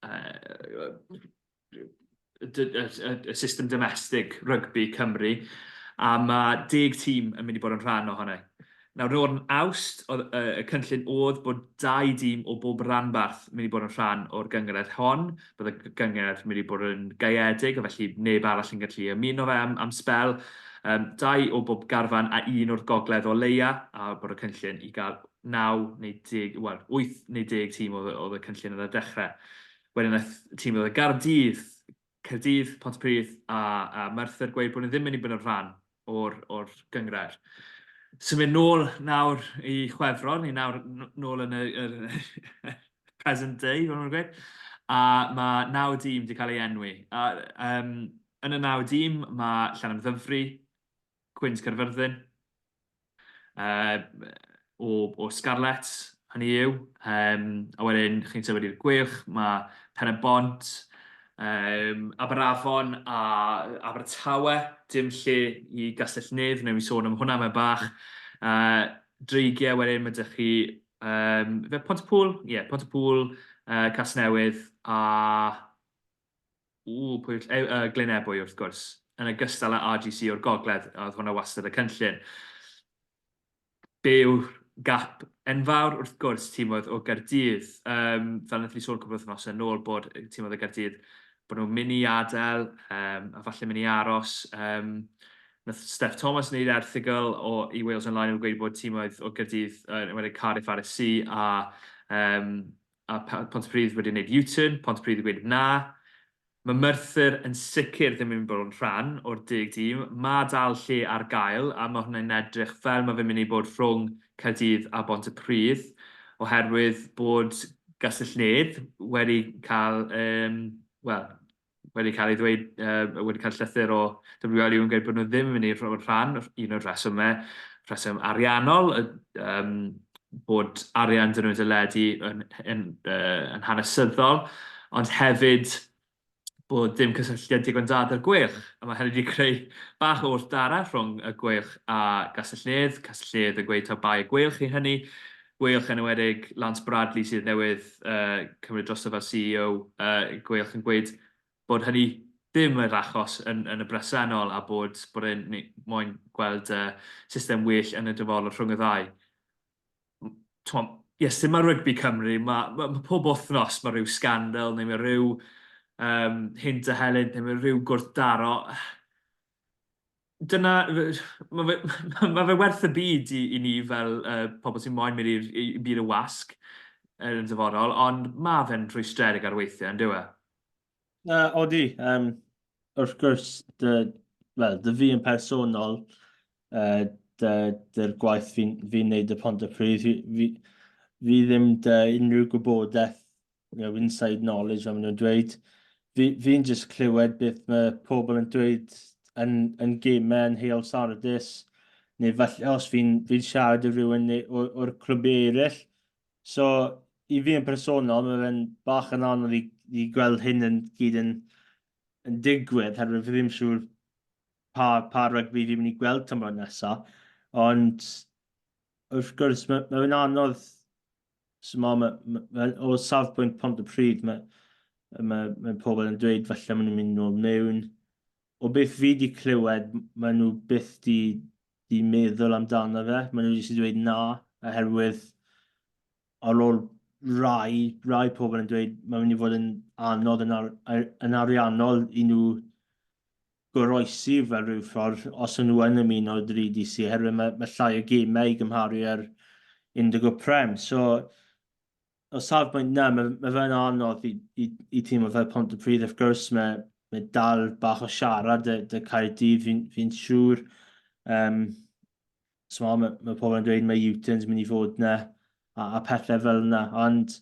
uh, y, y, y, y system domestig rygbi Cymru, a mae deg tîm yn mynd i bod yn rhan ohono. Nawr, nôl yn Awst, oedd y, y cynllun oedd bod dau dîm o bob ranbarth mynd i bod yn rhan o'r gynghrair hon. Bydd y gynghrair mynd i bod yn gaeedig, a felly neb arall yn gallu ymuno fe am, am sbel. Um, dau o bob garfan a un o'r gogledd o leia, a bod y cynllun i gael 9 neu 10, wel, 8 neu 10 tîm oedd, oedd y cynllun ar y dechrau. Wedyn nath tîm oedd y Gardydd, Caerdydd, Pontypridd a, a Merthyr gweud bod nhw ddim mynd i bod yn rhan o'r, or gynghrair. Symud nôl nawr i Chwefror, ni nawr nôl yn y, y present day, fel nhw'n gweud, a mae naw dîm wedi cael ei enwi. A, um, yn y naw dîm mae Llanymddyfri, Cwins Caerfyrddin, uh, o, o Scarlets, hynny yw. Um, a wedyn chi'n symud i'r Gweilch, mae Pen y Bont, um, Aberafon a Abertawe, dim lle i Gastell Nedd, wnawn ni sôn am hwnna mewn bach. Uh, Dreigiau wedyn, mae ydych chi, um, fe Pontypool? Ie, yeah, Pontypool, uh, Casnewydd a Ww, pwy yw'r... Uh, Glyn Ebwy, wrth gwrs. Yn ogystal â RGC o'r gogledd, oedd hwnna wastad y cynllun. Be yw'r gap enfawr? Wrth gwrs, tîmoedd o Gaerdydd. Um, fel wnaethon ni sôn cwbl wythnosau yn ôl bod tîmoedd o Gaerdydd bod nhw'n mynd i adael um, a falle mynd i aros. Um, nath Steph Thomas wneud erthygl o, i Wales Online yn gweud bod tîmoedd o Gaerdydd, uh, wedi Cardiff RSC a um, a Pontypridd wedi wneud U-turn, Pontypridd wedi gweud na. Mae Merthyr yn sicr ddim yn bod yn rhan o'r deg dîm. Mae dal lle ar gael, a mae hwnna'n edrych fel mae fe'n mynd i bod rhwng Caerdydd a Bontypridd, oherwydd bod Gastell Nedd wedi cael, um, wel, wedi cael ei ddweud, uh, wedi cael llythyr o WLU yn gweud bod nhw ddim yn mynd i rhoi rhan, un o'r rhesymau, rheswm ariannol, um, bod arian dyn nhw'n dyledu yn, yn, uh, yn hanesyddol, ond hefyd bod dim cysylltiad digon da 'da'r Gweilch, a mae hynny wedi creu bach o wrthdara rhwng y Gweilch a Gastell Nedd, Castell Nedd yn gweud taw bai y Gweilch i hynny, Gweilch yn enwedig Lance Bradley sydd newydd uh, cymryd drosto fel CEO uh, Gweilch yn gweud bod hynny ddim yr achos yn, yn y bresennol a bod, bod e'n moyn gweld uh, system well yn y dyfodol rhwng y ddau. T'mo, yes, dim ar rygbi Cymru, mae, ma, ma pob wythnos mae rhyw scandal neu mae rhyw um, hint a helynt neu mae rhyw gwrthdaro. dyna, mae fe, ma fe werth y byd i, i ni fel pobl sy'n moyn mynd i'r i byd y wasg yn y dyfodol, ond mae fe'n rhwystredig ar weithiau, yn dyw e? Odi, wrth gwrs, dy, well, dy fi yn personol, dy, dy'r gwaith fi'n fi wneud y Pontypridd, fi, fi, fi ddim dy unrhyw gwybodaeth you know, inside knowledge fel maen nhw'n dweud. Fi'n fi just clywed beth mae pobl yn dweud yn, yn gemau yn Heol Sardis, neu falle os fi'n fi siarad â rhywun o'r, or clwbiau eraill. So, i fi yn personol, mae fe'n bach yn anodd i, i gweld hyn yn gyd yn, yn digwydd, herwydd fi ddim siŵr pa, pa rygbi fi'n mynd i gweld tymor nesaf. Ond, wrth gwrs, mae, mae fe'n anodd So ma, ma, ma, o safbwynt Pontypridd, mae, mae, mae pobl yn dweud falle maen nhw'n mynd nôl mewn. O beth fi wedi clywed, maen nhw byth di, di meddwl amdano fe. Maen nhw jyst wedi dweud na, oherwydd ar ôl rai, rai pobl yn dweud mae'n mynd i fod yn anodd yn, ar, yn ariannol i nhw goroesi fel rhyw ffordd os ŷn nhw yn ymuno â'r EDC oherwydd mae, mae llai o gemau i gymharu â'r Indigo Prem. So, o safbwynt na, mae, mae fe'n anodd i, i, i tîm fel Pontypridd. Wrth gwrs, mae, mae dal bach o siarad dy, dy Caerdydd, fi'n fi siŵr. Um, So mae, mae pobl yn dweud mae U-turns mynd i fod yna a, a pethau fel yna. Ond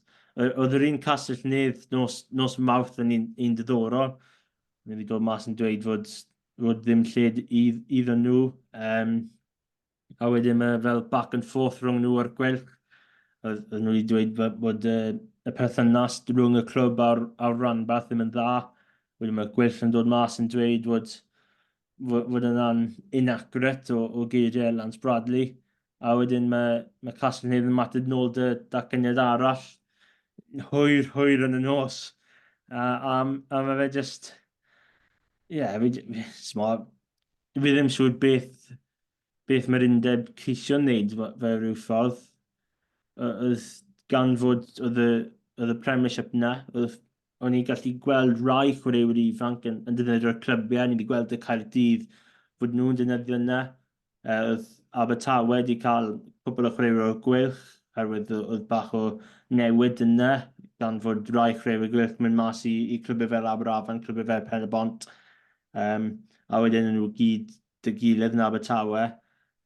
oedd yr un Castell Nedd nos, nos Mawrth yn un, un diddorol. Mae wedi dod mas yn dweud fod, fod ddim lle iddyn nhw. Um, a wedyn mae fel back and forth rhwng nhw a'r Gweilch. Oedd nhw wedi dweud bod, bod y, y perthynas rhwng y clwb a'r, a'r ranbarth ddim yn dda. Wedyn mae Gweilch yn dod mas yn dweud fod fod yna'n inaccurate o, o geiriau Lance Bradley. A wedyn mae, mae Castell Nedd yn ymateb nôl dy datganiad arall hwyr, hwyr yn y nos. A, a, a mae fe just... Ie, yeah, fi, fi, fi ddim siŵr beth, beth mae'r undeb ceisio wneud fel rhyw ffordd. Oedd gan fod oedd y, oedd y Premiership na, oedd o'n i'n gallu gweld rai chwaraewyr ifanc yn, yn defnyddio'r clybiau, ni wedi gweld y Caerdydd fod nhw'n defnyddio yna. Oedd Abertawe wedi cael cwpl o chwaraewyr o'r Gweilch, oherwydd oedd bach o newid yna, gan fod rai chwaraewyr Gweilch mynd mas i, i clybiau fel Aberafan, clybiau fel Pen-y-bont. Um, a wedyn nhw gyd dy gilydd yn Abertawe.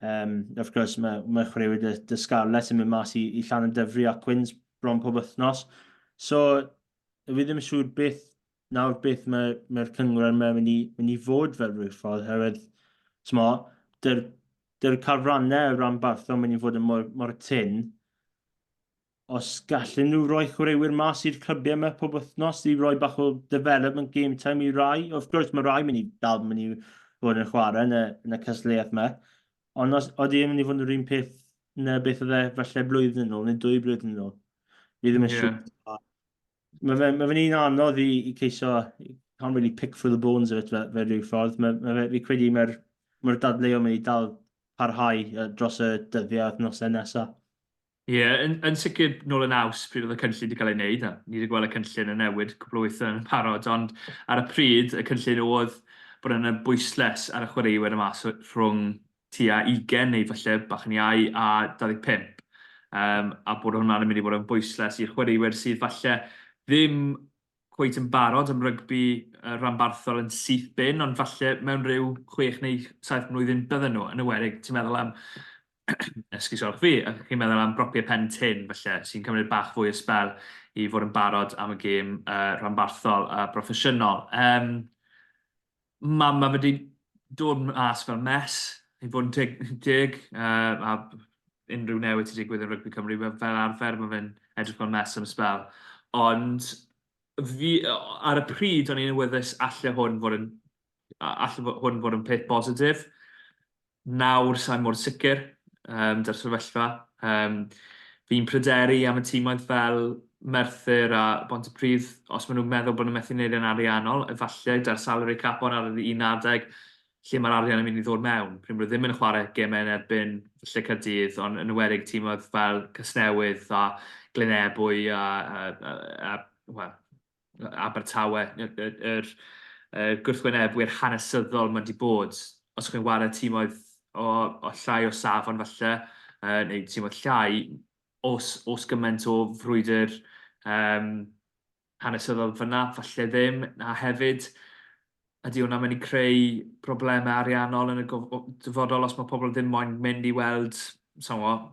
Um, wrth gwrs, mae, mae chwaraewyr dy, dy Scarlets yn mynd mas i, i Llanymddyfri a Quins bron pob wythnos. So, fi ddim yn siŵr beth, nawr beth mae'r mae cyngor yma mynd i, mynd i fod fel rhyw ffordd, herwydd, t'mo, dy'r, dy'r carfrannau ranbarthol mynd i fod yn mor, mor tyn, os gallen nhw roi chwaraewyr mas i'r clybiau yma pob wythnos i roi bach o development game time i rai. Wrth gwrs, mae rai mynd i dal mynd i fod yn chwarae yn y, yn y cystadleuaeth yma. Ond os oeddi yn mynd i fod yn yr un peth na beth oedd e falle blwyddyn yn ôl neu dwy blwyddyn yn ôl. Fi ddim yn yeah. siŵr. Mae fe'n ma fe un anodd i, i ceisio, can't really pick through the bones of it fe, fe rhyw ffordd. Mae, ma fe, fi credu mae'r mae dadleuon mynd i dal parhau dros y dyddiau a wythnosau nesaf. Ie, yn, yn sicr nôl yn Awst pryd oedd y cynllun wedi cael ei wneud, a ni wedi gweld y cynllun yn newid cwpl o weithiau yn parod, ond ar y pryd y cynllun oedd bod yna bwyslais ar y chwaraewyr yma so rhwng tua 20 neu falle bach yn iau a 25, um, a bod hwnna'n mynd i fod yn bwyslais i'r chwaraewyr sydd falle ddim cweit yn barod am rygbi rhanbarthol yn syth bin, ond falle mewn rhyw 6 neu 7 mlwyddyn bydden nhw, yn enwedig, ti'n meddwl am, esgusodwch fi, chi'n meddwl am bropiau pen tyn, falle, sy'n cymryd bach fwy o sbel i fod yn barod am y gêm uh, rhanbarthol a broffesiynol. Um, mae ma wedi dod mas fel mess, i fod yn teg, teg uh, a unrhyw newid sy'n digwydd yn rygbi Cymru, fel arfer mae fe'n edrych fel mess am sbel. Ond fi, ar y pryd o'n i'n awyddus alle hwn fod yn, alle hwn fod yn peth bositif. Nawr sa'i mor sicr um, da'r sefyllfa. Um, fi'n pryderu am y tîmoedd fel Merthyr a Bontypridd, os maen nhw'n meddwl bod nhw'n methu wneud e'n ariannol, efallai da'r salary cap on ar yr un adeg lle mae'r arian yn mynd i ddod mewn. Pryd maen nhw ddim yn chwarae gemau yn erbyn falle Caerdydd, ond yn enwedig tîmoedd fel Casnewydd a Glynebwy a, a, a, a well, Abertawe, yr, yr, yr gwrthwynebwyr hanesyddol mae wedi bod. os chi'n wario tîmoedd o, o llai o safon falle, neu tîmoedd llai, os, os gymaint o frwydr um, hanesyddol fyna, falle ddim, a hefyd, ydy hwnna'n mynd i creu problemau ariannol yn y dyfodol os mae pobl ddim moyn mynd i weld, sa'n gwybod,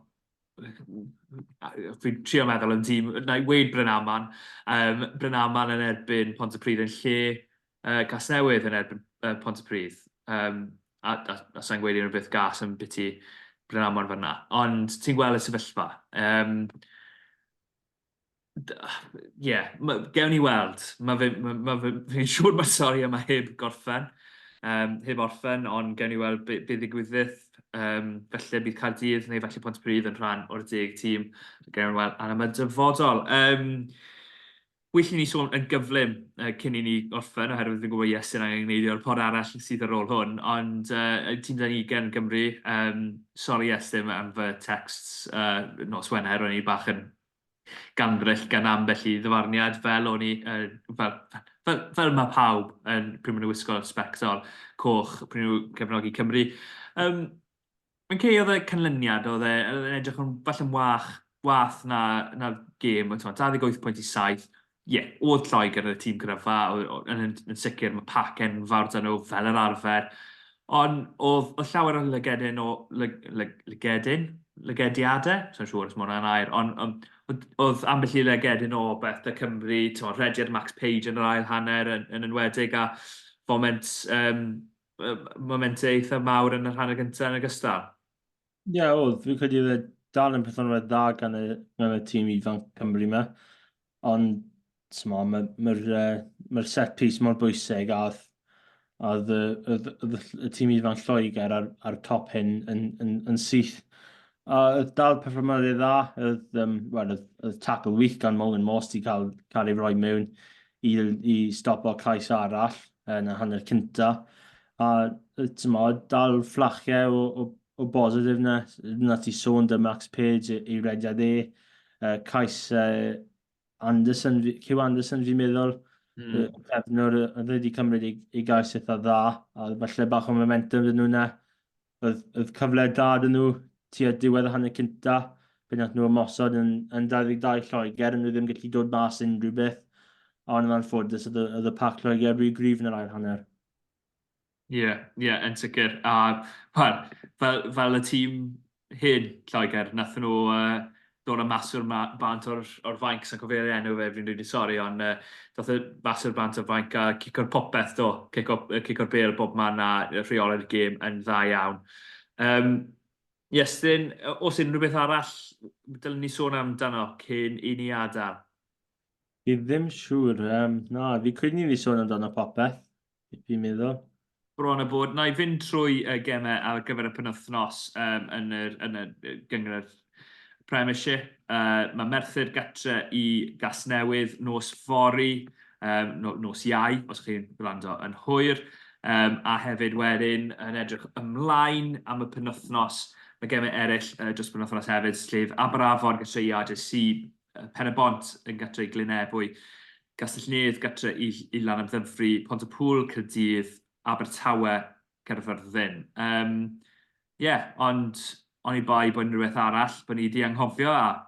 fi'n trio meddwl yn tîm, na i weud Brynaman, um, Brynaman yn erbyn Pontypridd yn lle uh, Casnewydd yn erbyn Pontypridd. Um, a, a, a sa'n gweud unrhyw beth gas yn biti Brynaman fyna. Ond ti'n gweld y sefyllfa. Um, Ie, yeah, gewn ni weld. Mae fe, ma, ma fe, fi'n siŵr mae'r stori yma heb gorffen, um, heb orffen, ond gewn ni weld be, be ddigwyddith. Um, felly bydd Caerdydd neu felly Pontypridd yn rhan o'r deg tîm. Gewn ni weld am y dyfodol. Um, well i ni sôn yn gyflym uh, cyn i ni orffen, oherwydd fi'n gwybod Iestyn angen gwneud o'r pod arall sydd ar ôl hwn, ond uh, tîm dan ugain Gymru, um, sori Iestyn am fy texts uh, nos Wener, o'n i bach yn gandryll gan ambell i ddyfarniad fel o'n i, uh, fel, fel, fel mae pawb yn pryd maen nhw'n wisgo sbectol coch pryd nhw'n cefnogi Cymru. Um, Mae'n cei oedd y canlyniad, oedd e, oedd e'n edrych yn falle'n wach, wath na, na'r gêm, 28 pwynt i 7. Ie, yeah, oedd Lloegr yn y tîm cryfa, yn, yn, yn sicr mae pac enfawr dyn nhw fel yr arfer. Ond oedd, oedd llawer o lygedyn o... Lyg, lyg, lygedyn? Lygediadau? Sa'n siŵr os mae hwnna'n air, ond on, oedd, oedd ambell i lygedyn o beth da Cymru, ti'n rhediad Max Page yn yr ail hanner yn, yn enwedig, a foment, um, momentau eitha mawr yn yr hanner gyntaf yn ogystal. Ie, yeah, oedd. Fi'n credu oedd e dal yn perfformiad dda gan y, gan y tîm ifanc Cymru yma. Ond, t'mo, mae'r ma, ma, ma set piece mor bwysig a oedd, oedd, oedd, y tîm ifanc Lloegr ar, ar top hyn yn, yn, yn syth. A oedd dal perfformiad dda, oedd, um, well, oedd, oedd tackle wych gan Morgan Morse di cael, cael ei roi mewn i, i stopo cais arall yn y hanner cynta. A t'mo, dal fflachiau o, o, o bositif na, na ti sôn dy Max Page i rediad e, uh, cais uh, Anderson, Hugh Anderson fi'n meddwl, mm. y cefnwr oedd wedi cymryd ei, ei gais eitha dda, a falle bach o momentum dyn nhw na. Oedd, oedd cyfle da dyn nhw tua diwedd y hanner cynta, fe nath nhw ymosod yn, yn 22 Lloegr, yn nhw ddim gallu dod mas unrhyw beth, ond yn anffodus oedd, oedd y pac Lloegr rhy gryf yn yr ail hanner. Ie, yeah, ie, yeah, yn sicr. A wel, fel, fel y tîm hyn, Lloegr, nath nhw uh, dod â maswr ma bant o'r, or fainc, sa'n cofio ei enw fe, fi'n rili sori, ond uh, dath y maswr bant o'r fainc a cico'r popeth do, cico'r cico bêl bob man a rheoli'r gêm yn dda iawn. Um, Iestyn, os unrhyw beth arall dylen ni sôn amdano cyn i ni adael? Fi ddim siŵr. Um, na, fi credu ni wedi sôn amdano popeth, fi'n meddwl. Bron a bod. Na i fynd trwy y gemau ar gyfer y penwythnos um, yn yr, yn y gynghrair Premiership. Uh, mae Merthyr gatre i Gasnewydd nos fory, um, no, nos Iau, os chi'n gwrando yn hwyr. Um, a hefyd wedyn yn edrych ymlaen am y penwythnos, mae gemau eraill uh, dros y penwythnos hefyd, sef Aberafon gyda i RJC, Pen-y-bont yn gartre i Glyn Ebwy, Castell Nedd gartre i, i Lanymddyfri, Pont-y-pŵl, Caerdydd, Abertawe, Caerfyrddin. Um, yeah, ond oni bai bod unrhyw beth arall, bod ni wedi anghofio a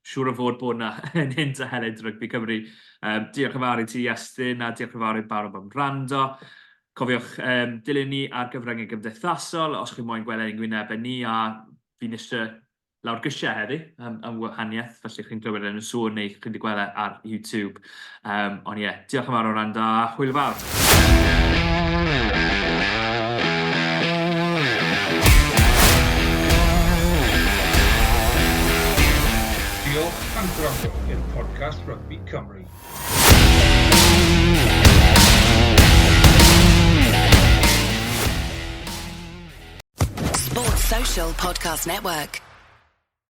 siŵr o fod bod yna yn hyn a helynt rygbi Cymru. Um, diolch yn fawr i ti Iestyn a diolch yn fawr i bawb am wrando. Cofiwch um, dilyn ni ar gyfryngau gymdeithasol os chi'n moyn gweld ein gwynebau ni a fi'n eisiau lawr grisiau heddi am, am wahaniaeth, felly chi'n clywed yn y sŵn neu chi'n wedi gweld e ar YouTube. Um, ond ie, yeah, diolch yn fawr o rando a hwyl fawr. Diolch am gwrando i'r podcast Rygbi Cymru. Sports Social Podcast Network.